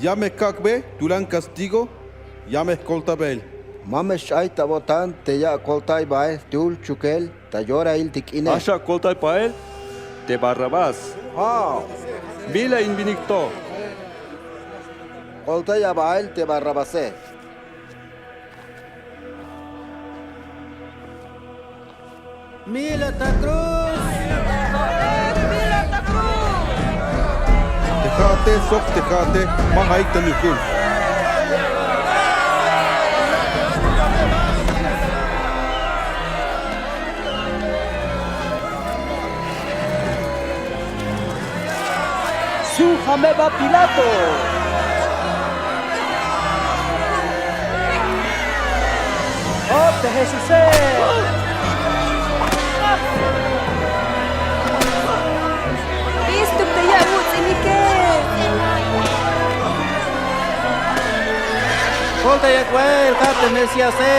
Ya me kak'be tulan castigo, ya me jkoltabey. Ma me xch'ay ta bo'tan te ya akoltay bael jtul chukel ta yorail te k'ine. Axa akoltay bael te Barrabás. Bila in winik to. Koltaya bael te Barrabase. Mila ta cruz. Te ja'ate sok te ja'ate ma ja'ik ta nujk'ul. Sujame ba Pilato. Jo'ot te Jesuse. Bistuk te ya awuts'inike. Koltaya bael ja' te Mesíase.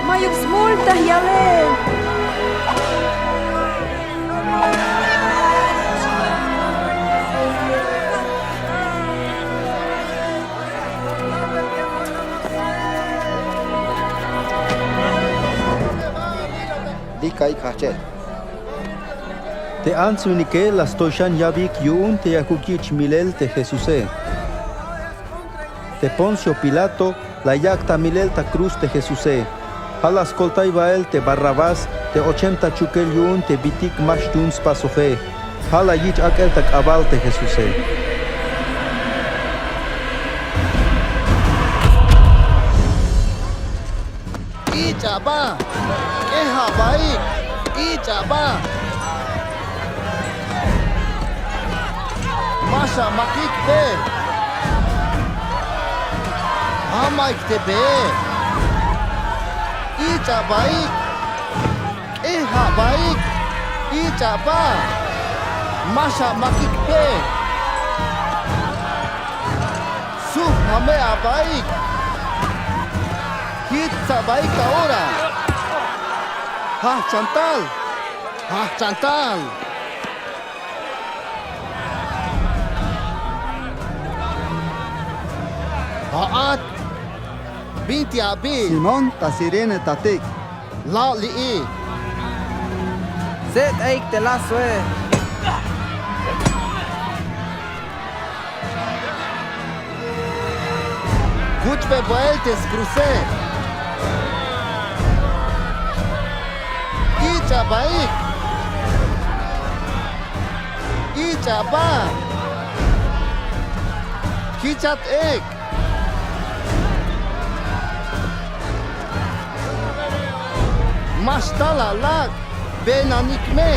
Mayuk smultaj yale. Li' ka'ik jajchel. Te ants winike la stoy xan yabik yu'un te yakuk yich' milel te Jesuse. Te Poncio Pilato la yak' ta milel ta cruz te Jesuse. Ja' la skoltay bael te Barrabás te ochem ta chukel yu'un te bitik ma xyun spasoje. Ja' la yich' ak'el ta k'abal te Jesuse. Ich'a ba, k'eja baik, ich'a ba. Ma xamakik be. Ja'maik te be. Ich'a baik, k'eja baik, ich'a ba. Ma xamakik be. Sujame abaik. Jitsa baik ta ora. Jajch'an tal. Jajch'an tal. Ja'at, binti abi? Simón ta Cirene tatik. La' li'i. Sek'aik te lazoe. Kuch'be bael te skruse. Ich'a baik. Ich'a ba. Jichat ek. Ma xtal alak', benanik me.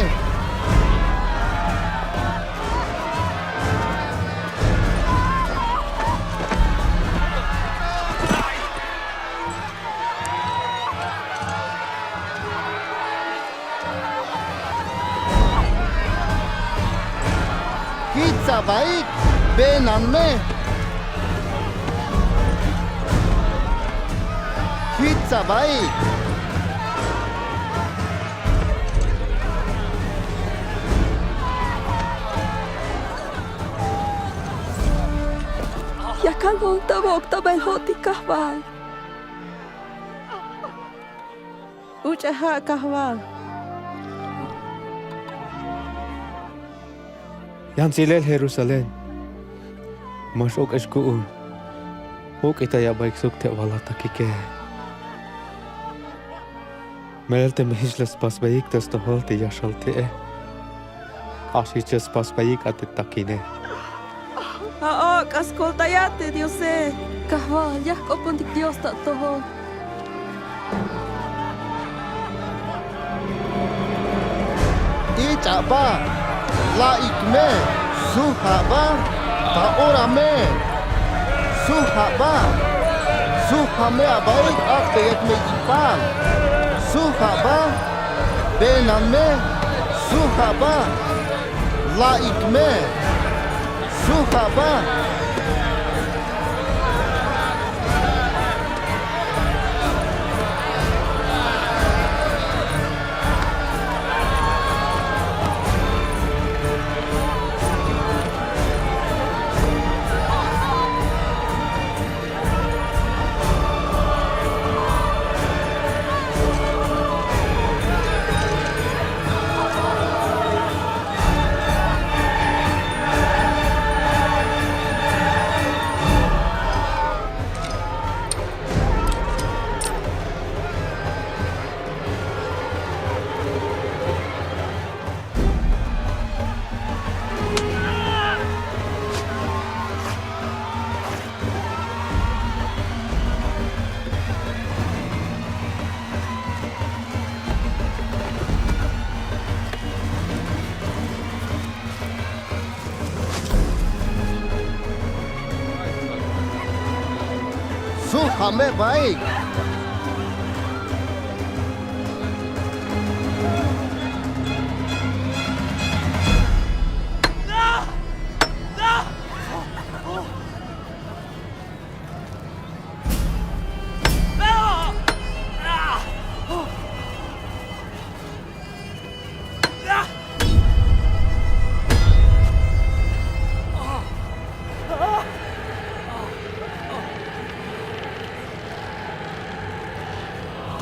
Jitsa baik, benan me. Jitsa baik. Ya kalmon ta bo'ok ta bael jo'otik, Kajwal. Uch'a ja', Kajwal. Yan tsilel Jerusalén, ma x-ok'ex ku'un. Juk'itaya baik sok te bal la atakike. Melel teme jich la spasbeyik ta stojol te ya xal te'e, k'ax jich ya spasbeyik a te takine. Ja'o, k'ax skoltayat te Diose. Kajwal, ya jk'opontik Dios ta atojol. Ich'a ba, la'ik me, suja ba, ta ora me. Suja ba, suja me abaik, ak'beyik me yipal. Suja ba, benan me, suja ba, la'ik me, suja ba. Tzujame baik.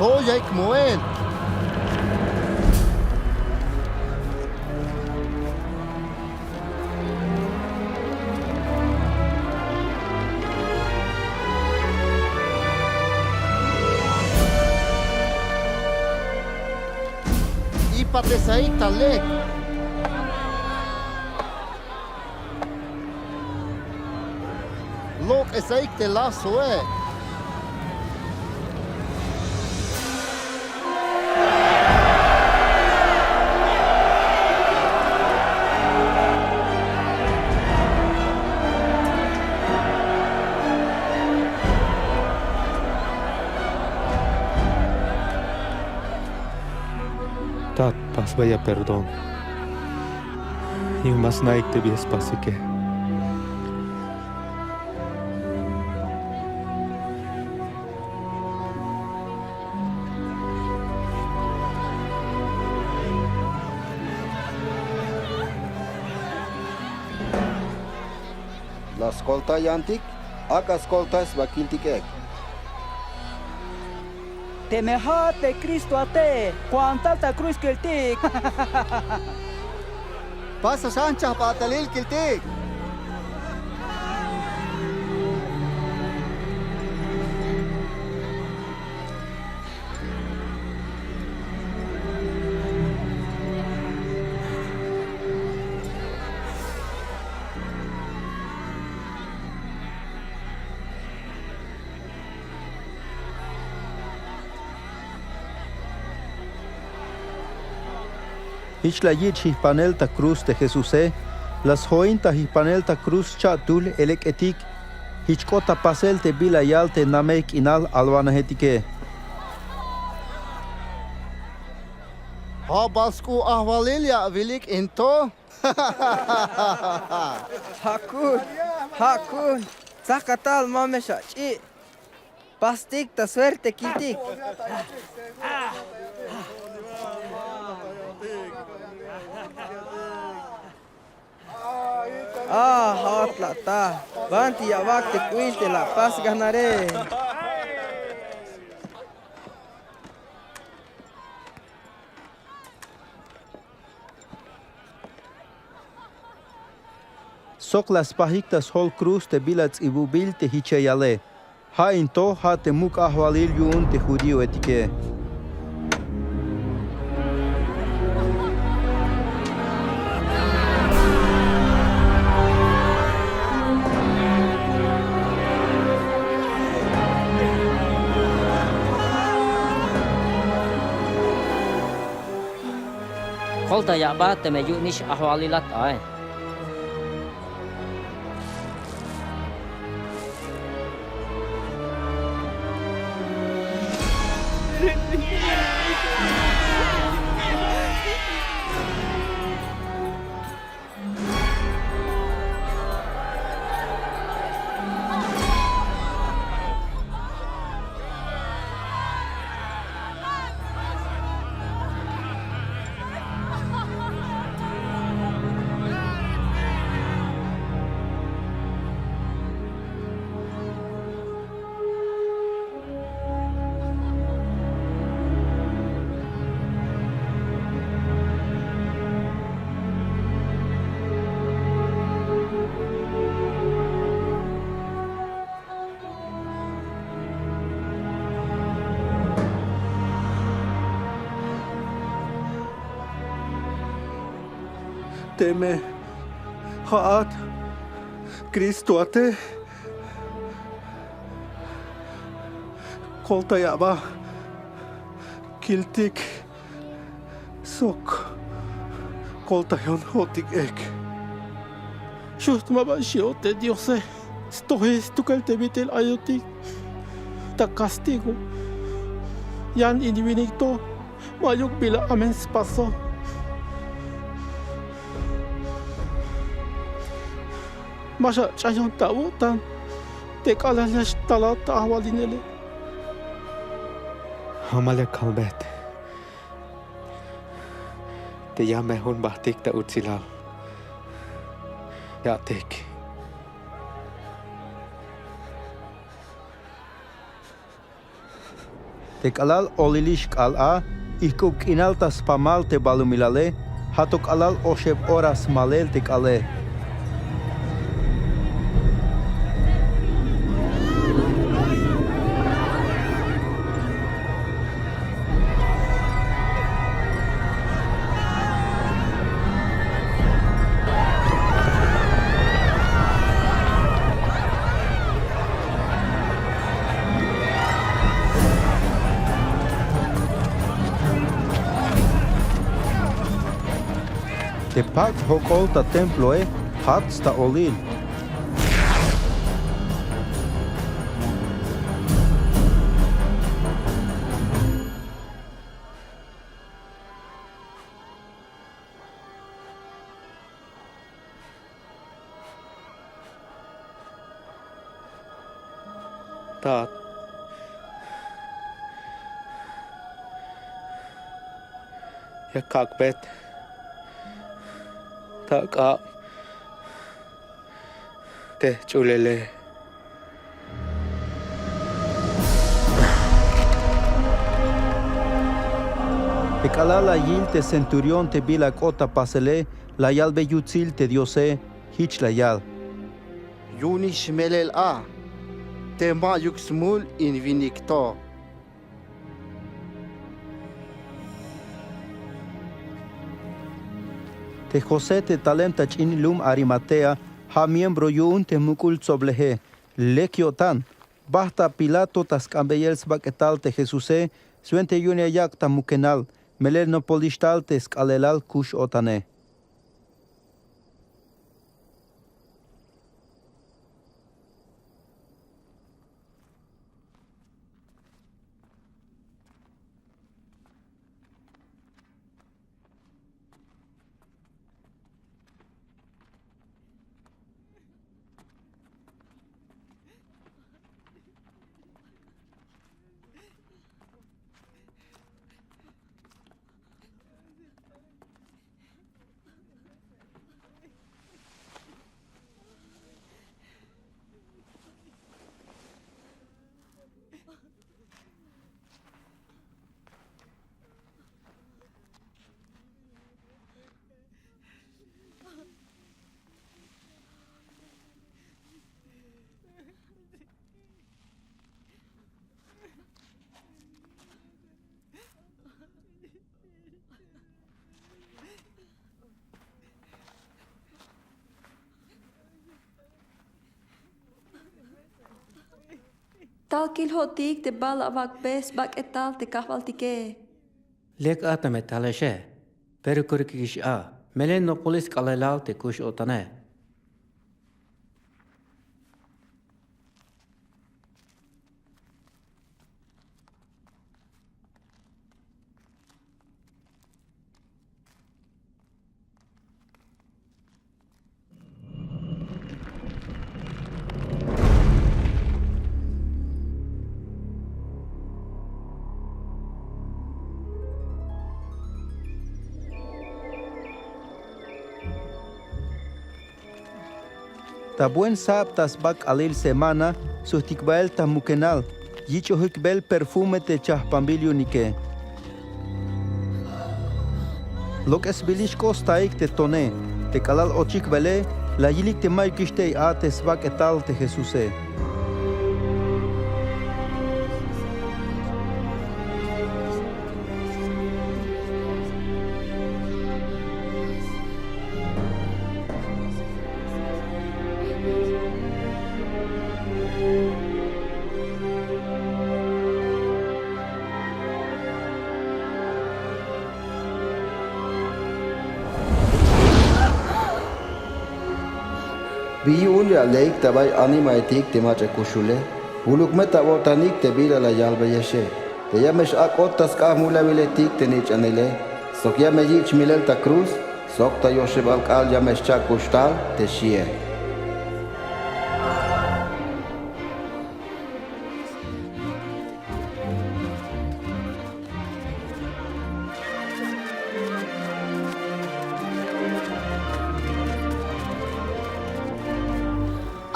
To yaik moel. Ipatesaik ta lek. Lok'esaik te lazoe. Tat, pasbaya perdón. Yu'un ma sna'ik te bi ya spasike. La skoltay yantik, ak'a skoltay sba kiltik ek. Teme ja'at te Kristoate, ko'tan tal ta kruz kiltik. Pasa xan chajp'atalil kiltik. Jich la yich' jijpanel ta kruz te Jesuse, la sjoin ta jijpanel ta kruz cha'tul elek'etik. Jich k'ot ta pasel te bila yal te namey k'inal alwanajetike. Ja' bal sk'u' ajwalil ya awilik in to. Ja'kun, ja'kun, tsajkatal, ma me xach'i'. Pastik ta suerte kiltik. A, ja'at la ta, banti ya awak' te k'u'il te la apasik a nare'. Sok la spajik ta sjol kruz te bila ts'ibubil te jicheyale. Ja' in to ja' te muk' ajwalil yu'un te judíoetike. Koltaya aba teme yu'unix ajwalilat ae. Teme ja'at Cristoate, koltaya aba kiltik sok koltayon jo'otik ek. Xujt' ma ba xi'ot te Diose, stojik stukel te bit'il ayotik. ta castigo. Yan in winik to ma'yuk bila amen spaso. Ma xach'ayon ta o'tan te k'alal ya xtalat ta ajwalinele. Jamal ya kalbet. Te ya me jun bajtik ta utsilal. Ya'tik. Te k'alal olilix k'aal a, ijk'ub k'inal ta spamal te balumilale, ja' to k'alal oxeb ora smalel te k'aale. Te pak' jok'ol ta temploe jats ta olil. Tat, ya kak'bet ta ak'ab te jch'ulele. Te k'alal la yil te centurión te bila k'ot ta pasele, la yalbe yutsil te Diose, jich la yal: Yu'unix melel a, te ma'yuk smul in winik to. Te José te talem ta ch'in lum Arimatea, ja' miembro yu'un te muk'ul tsobleje. Lek yo'tan, bajt ta Pilato ta sk'anbeyel sbak'etal te Jesuse, swenta yu'un ya yak' ta mukenal, melel nopolix tal te sk'aalelal kux-o'tane. Tal kiljotik te bal awak'be sbak'etal te kajwaltike. Lek a teme talexe, pero ku'ukix a, melel nopolix sk'aalelal te kux-o'tane. Ta buen saab ta sba k'aalil semana, sujtik bael ta mukenal, yich'ojik beel perfume te chajpanbil yu'unike. Lok'esbilix k'ot staik te tone, te k'alal ochik bele, la yilik te ma'yukix tey a te sbak'etal te Jesuse. ¿Bi yu'un ya aleik ta bay animaetik te mach'a kuxule? Kuluk me ta awo'tanik te bila la yalbeyexe. Te ya me x-ak'ot ta sk'ab mulawiletik te nich'anile, sok ya me yich' milel ta cruz, sok ta yoxebal k'aal ya me xcha'kuxtal te xie.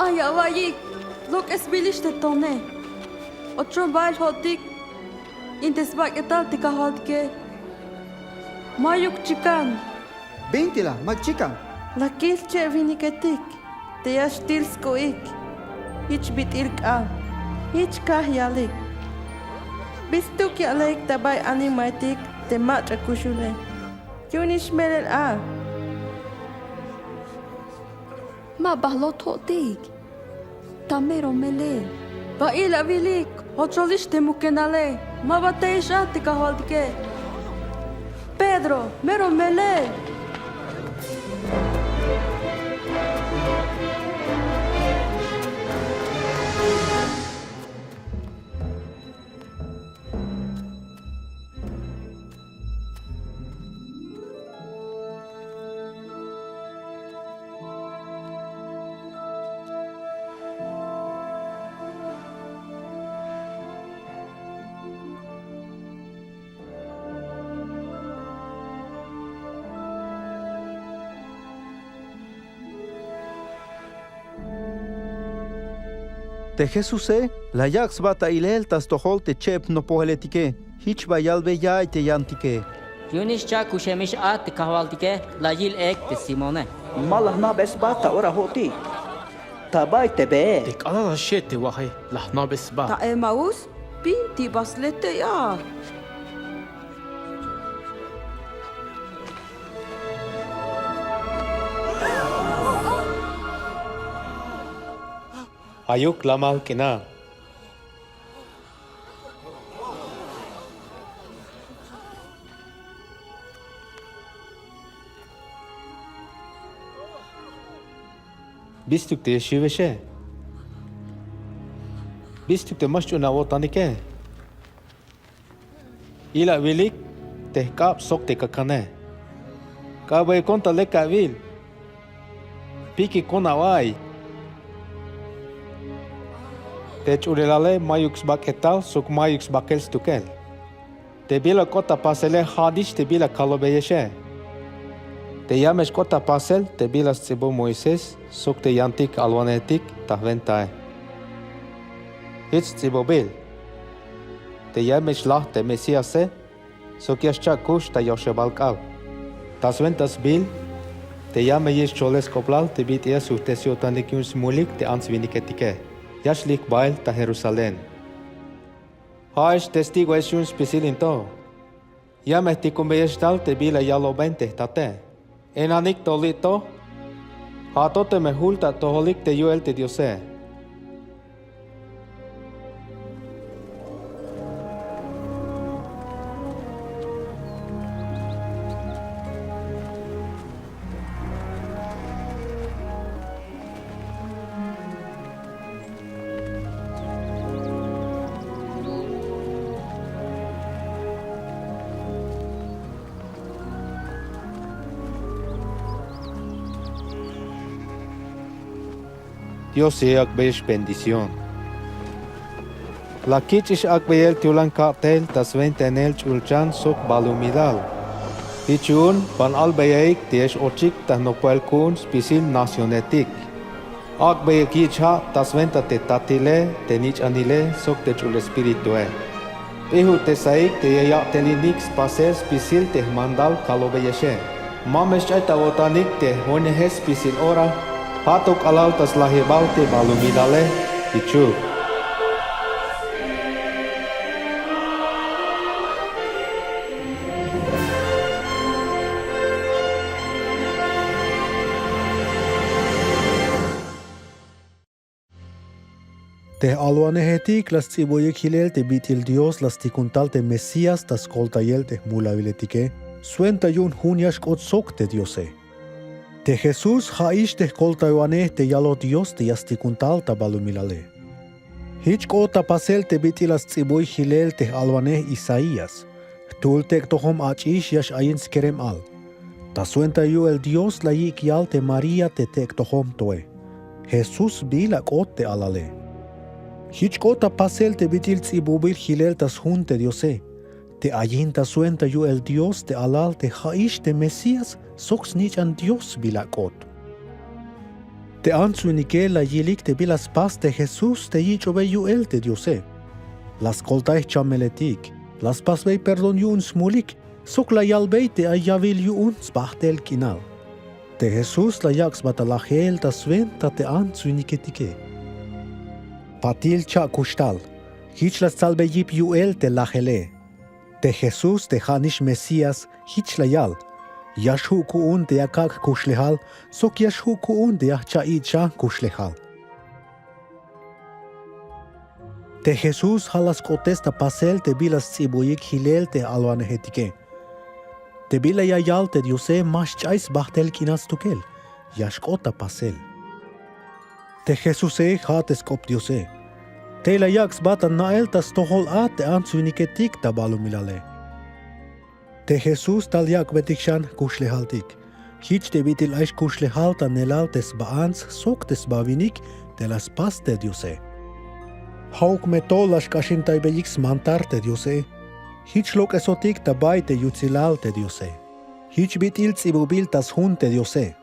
Ay awa'yik, lok'esbilix te tone. Ochon bael jo'tik in te sbak'etal te kajwaltike. Mayuk chikan. Bintik la, mak chikan. La kil cheb winiketik te ya xtil sk'u'ik. Jich bit'il k'aal, jich kaj yalik: Bistuk ya'lejik ta bay animaetik te mach'a kuxule: Yu'unix melel a. Ma ba jlot jo'tik. Ta mero melel. Ba ilawilik, jocholix te mukenale. Ma ba teyix a te kajwaltike. Pedro, mero melel. Te Jesuse la yak' sba ta ilel ta stojol te cheb nopojeletike. Jich ba yalbey ya'iy te yantike: Yu'unix xcha'kuxemix a te kajwaltike, la yil ek te Simone. Ma la jna'be sba ta ora jo'tik. Ta bay te bee. Te k'alal la xie' te waje la jna'be sba. Ta Emaús, bintik ba sle tey a. Ayuk lamal k'inal. Bistuk te ya xiwexe. Bistuk te ma xch'uun awo'tanike. Ilawilik te jk'ab sok te kakane. K'a'beyukon ta lek awil. Pikikon awa'iy. Te ch'ulelale mayuk sbak'etal sok mayuk sbakel stukel. Te bila k'ot ta pasele ja'nix te bila kalobeyexe. Te ya me xk'ot ta pasel te bila sts'ibul Moisés sok te yantik alwanejetik ta jwentae. Jich sts'ibubil: Te ya me xlaj te Mesíase, sok ya xcha'kux ta yoxebal k'aal. Ta swenta sbiil, te ya me yich' scholel sk'oplal te bit'il ya sujt'es yo'tanik yu'un smulik te ants winiketike. Ya xlik bael ta Jerusalén. Ja'ex testigoex yu'un spisil in to. Ya me jtikunbeyex tal te bila yaloben te jtate. Enanik to li' to, ja' to teme jul ta atojolik te yu'el te Diose. Dios ya yak'beyex bendición. La kich'ix ak'beyel te yolan ka'tel ta swentainel ch'ulchan sok balumilal. Jich yu'un ban albeyaik te ya x-ochik ta jnopojel ku'un spisil nacionetik. Ak'beyik yich' ja' ta swenta te Tatile, te Nich'anile sok te Ch'ul Espiritue. P'ijut'esaik te ya ya'telinik spasel spisil te jmandal kalobeyexe. Ma me xch'ay ta awo'tanik te joineje spisil ora. Ja' to k'alal ta slajibal te balumilale. Jichuk. Te j-alwanejetik la sts'iboyik jilel te bit'il Dios la stikun tal te Mesías ta skoltayel te jmulawiletike, swenta yu'un jun ya xk'ot sok te Diose. Te Jesús ja'ix te jkoltaywanej te yaloj Dios te ya stikun tal ta balumilale. Jich k'ot ta pasel te bit'il la sts'ibuy jilel te j'alwanej Isaías. Jtul tek'tojom ach'ix ya x'ayin skerem al. Ta swenta yu'el Dios la yik' yal te María te tek'tojom toe. Jesús bila k'ot te alale. Jich k'ot ta pasel te bit'il ts'ibubil jilel ta sjun te Diose. Te ayin ta swenta yu'el Dios te alal te ja'ix te Mesías sok snich'an Dios bila k'ot. Te ants winike la yilik te bila spas te Jesús te yich'obey yu'el te Diose. La skoltay jchameletik, la spasbey perdón yu'un smulik, sok la yalbey te ay yawil yu'un sbajt'el k'inal. Te Jesús la yak' sba ta lajel ta swenta te ants winiketike. Patil cha'kuxtal, jich la stsalbey yip yu'el te lajele. Te Jesús te ja'nix Mesías, jich la yal: Ya xju' ku'un te ya kak' jkuxlejal, sok ya xju' ku'un te ya jcha' ich'an jkuxlejal. Te Jesús ja' la sk'otes ta pasel te bila sts'ibuyik jilel te j'alwanejetike. Te bila ya yal te Diose ma xch'ay sbajt'el k'inal stukel, ya xk'ot ta pasel. Te Jesuse ja' te sk'op Diose. Tey la yak' sba ta na'el ta stojol a te ants winiketik ta balumilale. Te Jesús tal yak'betik xan jkuxlejaltik. Jich te bit'il ay xkuxlejal ta neelal te sba ants sok te sba winik te la spas te Diose. Ja'uk me to la xk'axintaybeyik smantal te Diose. Jich lok'esotik ta bay te yutsilal te Diose. Jich bit'il ts'ibubil ta sjun te Diose.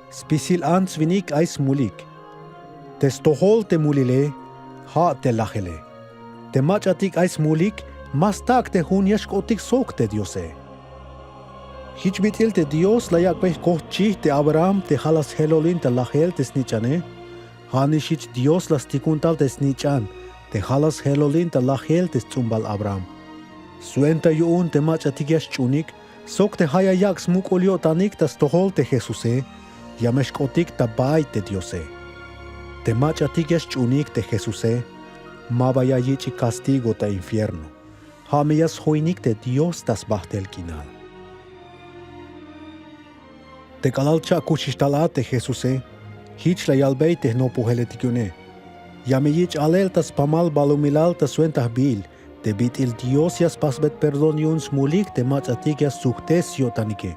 Spisil ants winik ay smulik. Te stojol te mulile, ja' te lajele. Te mach'atik ay smulik, ma stak' te jun ya xk'otik sok te Diose. Jich bit'il te Dios la yak'bey jkojtxij te Abraham te ja' la sjelolin ta lajel te snich'ane. Ja'nix jich Dios la stikun tal te snich'an te ja' la sjelolin ta lajel te sts'umbal Abraham. Swenta yu'un te mach'atik ya xch'unik, sok te ja' ya yak' smuk'ul yo'tanik ta stojol te Jesuse, ya me xk'otik ta bay te Diose. Te mach'atik ya xch'unik te Jesuse, ma ba ya yich'ik castigo ta infierno. Ja' me ya sjoinik te Dios ta sbajt'el k'inal. Te k'alal cha'kuxix tal a te Jesuse, jich la yalbey te jnopojeletik yu'une: Ya me yich' alel ta spamal balumilal ta swenta jbiil te bit'il Dios ya spasbey perdón yu'un smulik te mach'atik ya stsujtes yo'tanike.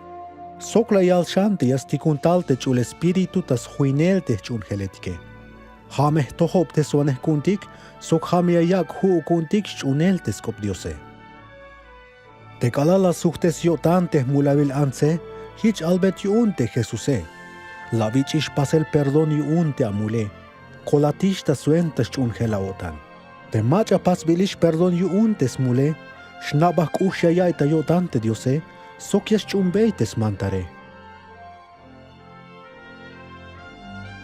Sok la yal xan te ya stikun tal te Ch'ul Espíritu ta sjoinel te jch'uunjeletike. Ja' me jtojobteswanej ku'untik, sok ja' me ya yak' ju'uk ku'untik xch'uunel te sk'op Diose. Te k'alal la sujtes yo'tan te jmulawil antse, jich albet yu'un te Jesuse: La awich'ix pasel perdón yu'un te amule. Kolatix ta swenta xch'uunjel awo'tan. Te mach'a pasbilix perdón yu'un te smule, xna'baj k'ux ya ya'iy ta yo'tan te Diose, sok ya xch'uunbey te smantare.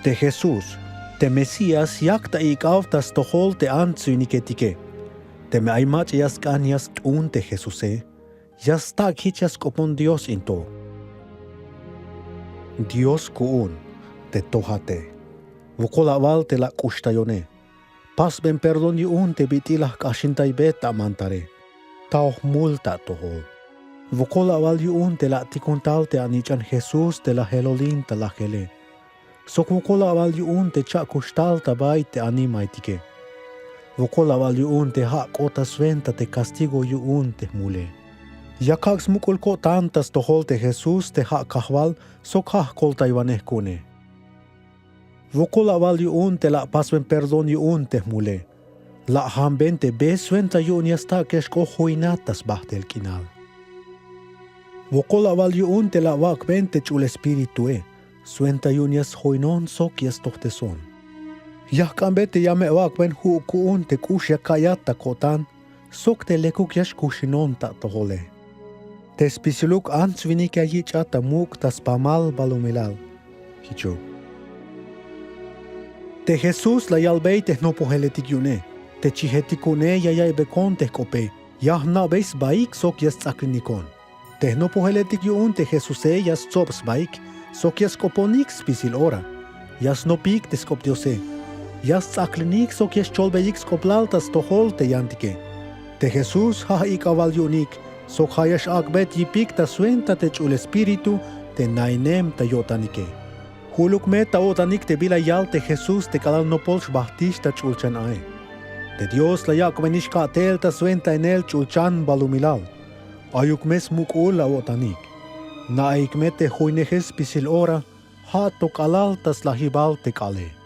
Te Jesús, te Mesías, yak ta ik'aw ta stojol te ants winiketike. Teme ay mach'a ya sk'an ya sk'un te Jesuse, ya stak' jich ya sk'opon Dios in to. Dios ku'un, te tojate. Wokol awal te la ak'uxtayone. Pasben perdón yu'un te bit'il la jk'axintaybey ta amantare. Taoj mul ta atojol. Wokol awal yu'un te la atikun tal te anich'an Jesús te la jelolin ta lajele. Sok wokol awal yu'un te cha'kuxtal ta bay te animaetike. Wokol awal yu'un te ja' k'ot ta swenta te castigo yu'un te jmule. Ya kak' smuk'ul ko'tan ta stojol te Jesús te ja' Kajwal sok ja' jkoltaywanej ku'une. Wokol awal yu'un te la apasben perdón yu'un te jmule. La ajamben te be swenta yu'un ya stak' ya xk'ot joinat ta sbajt'el k'inal. Wokol awal yu'un te la awak'ben te Ch'ul Espiritue, swenta yu'un ya sjoinon sok ya stojteson. Ya jk'anbe te ya me awak'ben ju'uk ku'un te k'ux ya ka'iyat ta ko'tan, sok te lekuk ya xkuxinon ta atojole. Te spisiluk ants winik ya yich'at ta muk' ta spamal balumilal. Jichuk. Te Jesús la yalbey te jnopojeletik yu'une: Te chijetik ku'une ya yaiybekon te jk'ope, ya jna'bey sbaik sok ya sts'aklinikon. Te jnopojeletik yu'un te Jesuse ya stsob sbaik, sok ya sk'oponik spisil ora. Ya snopik te sk'op Diose. Ya sts'aklinik sok ya xcholbeyik sk'oplal ta stojol te yantike. Te Jesús ja' ik'awal yu'unik, sok ja' ya x'ak'bey yipik ta swenta te Ch'ul Espíritu te nainem ta yo'tanike. Juluk me ta o'tanik te bila yal te Jesús te k'alal nopol xbajtix ta ch'ulchan ae. Te Dios la yak'benix ka'tel ta swentainel ch'ulchan balumilal. Ayuk me smuk'ul awo'tanik. Na'ayik me te joyneje spisil ora, ja' to k'alal ta slajibal te k'aale.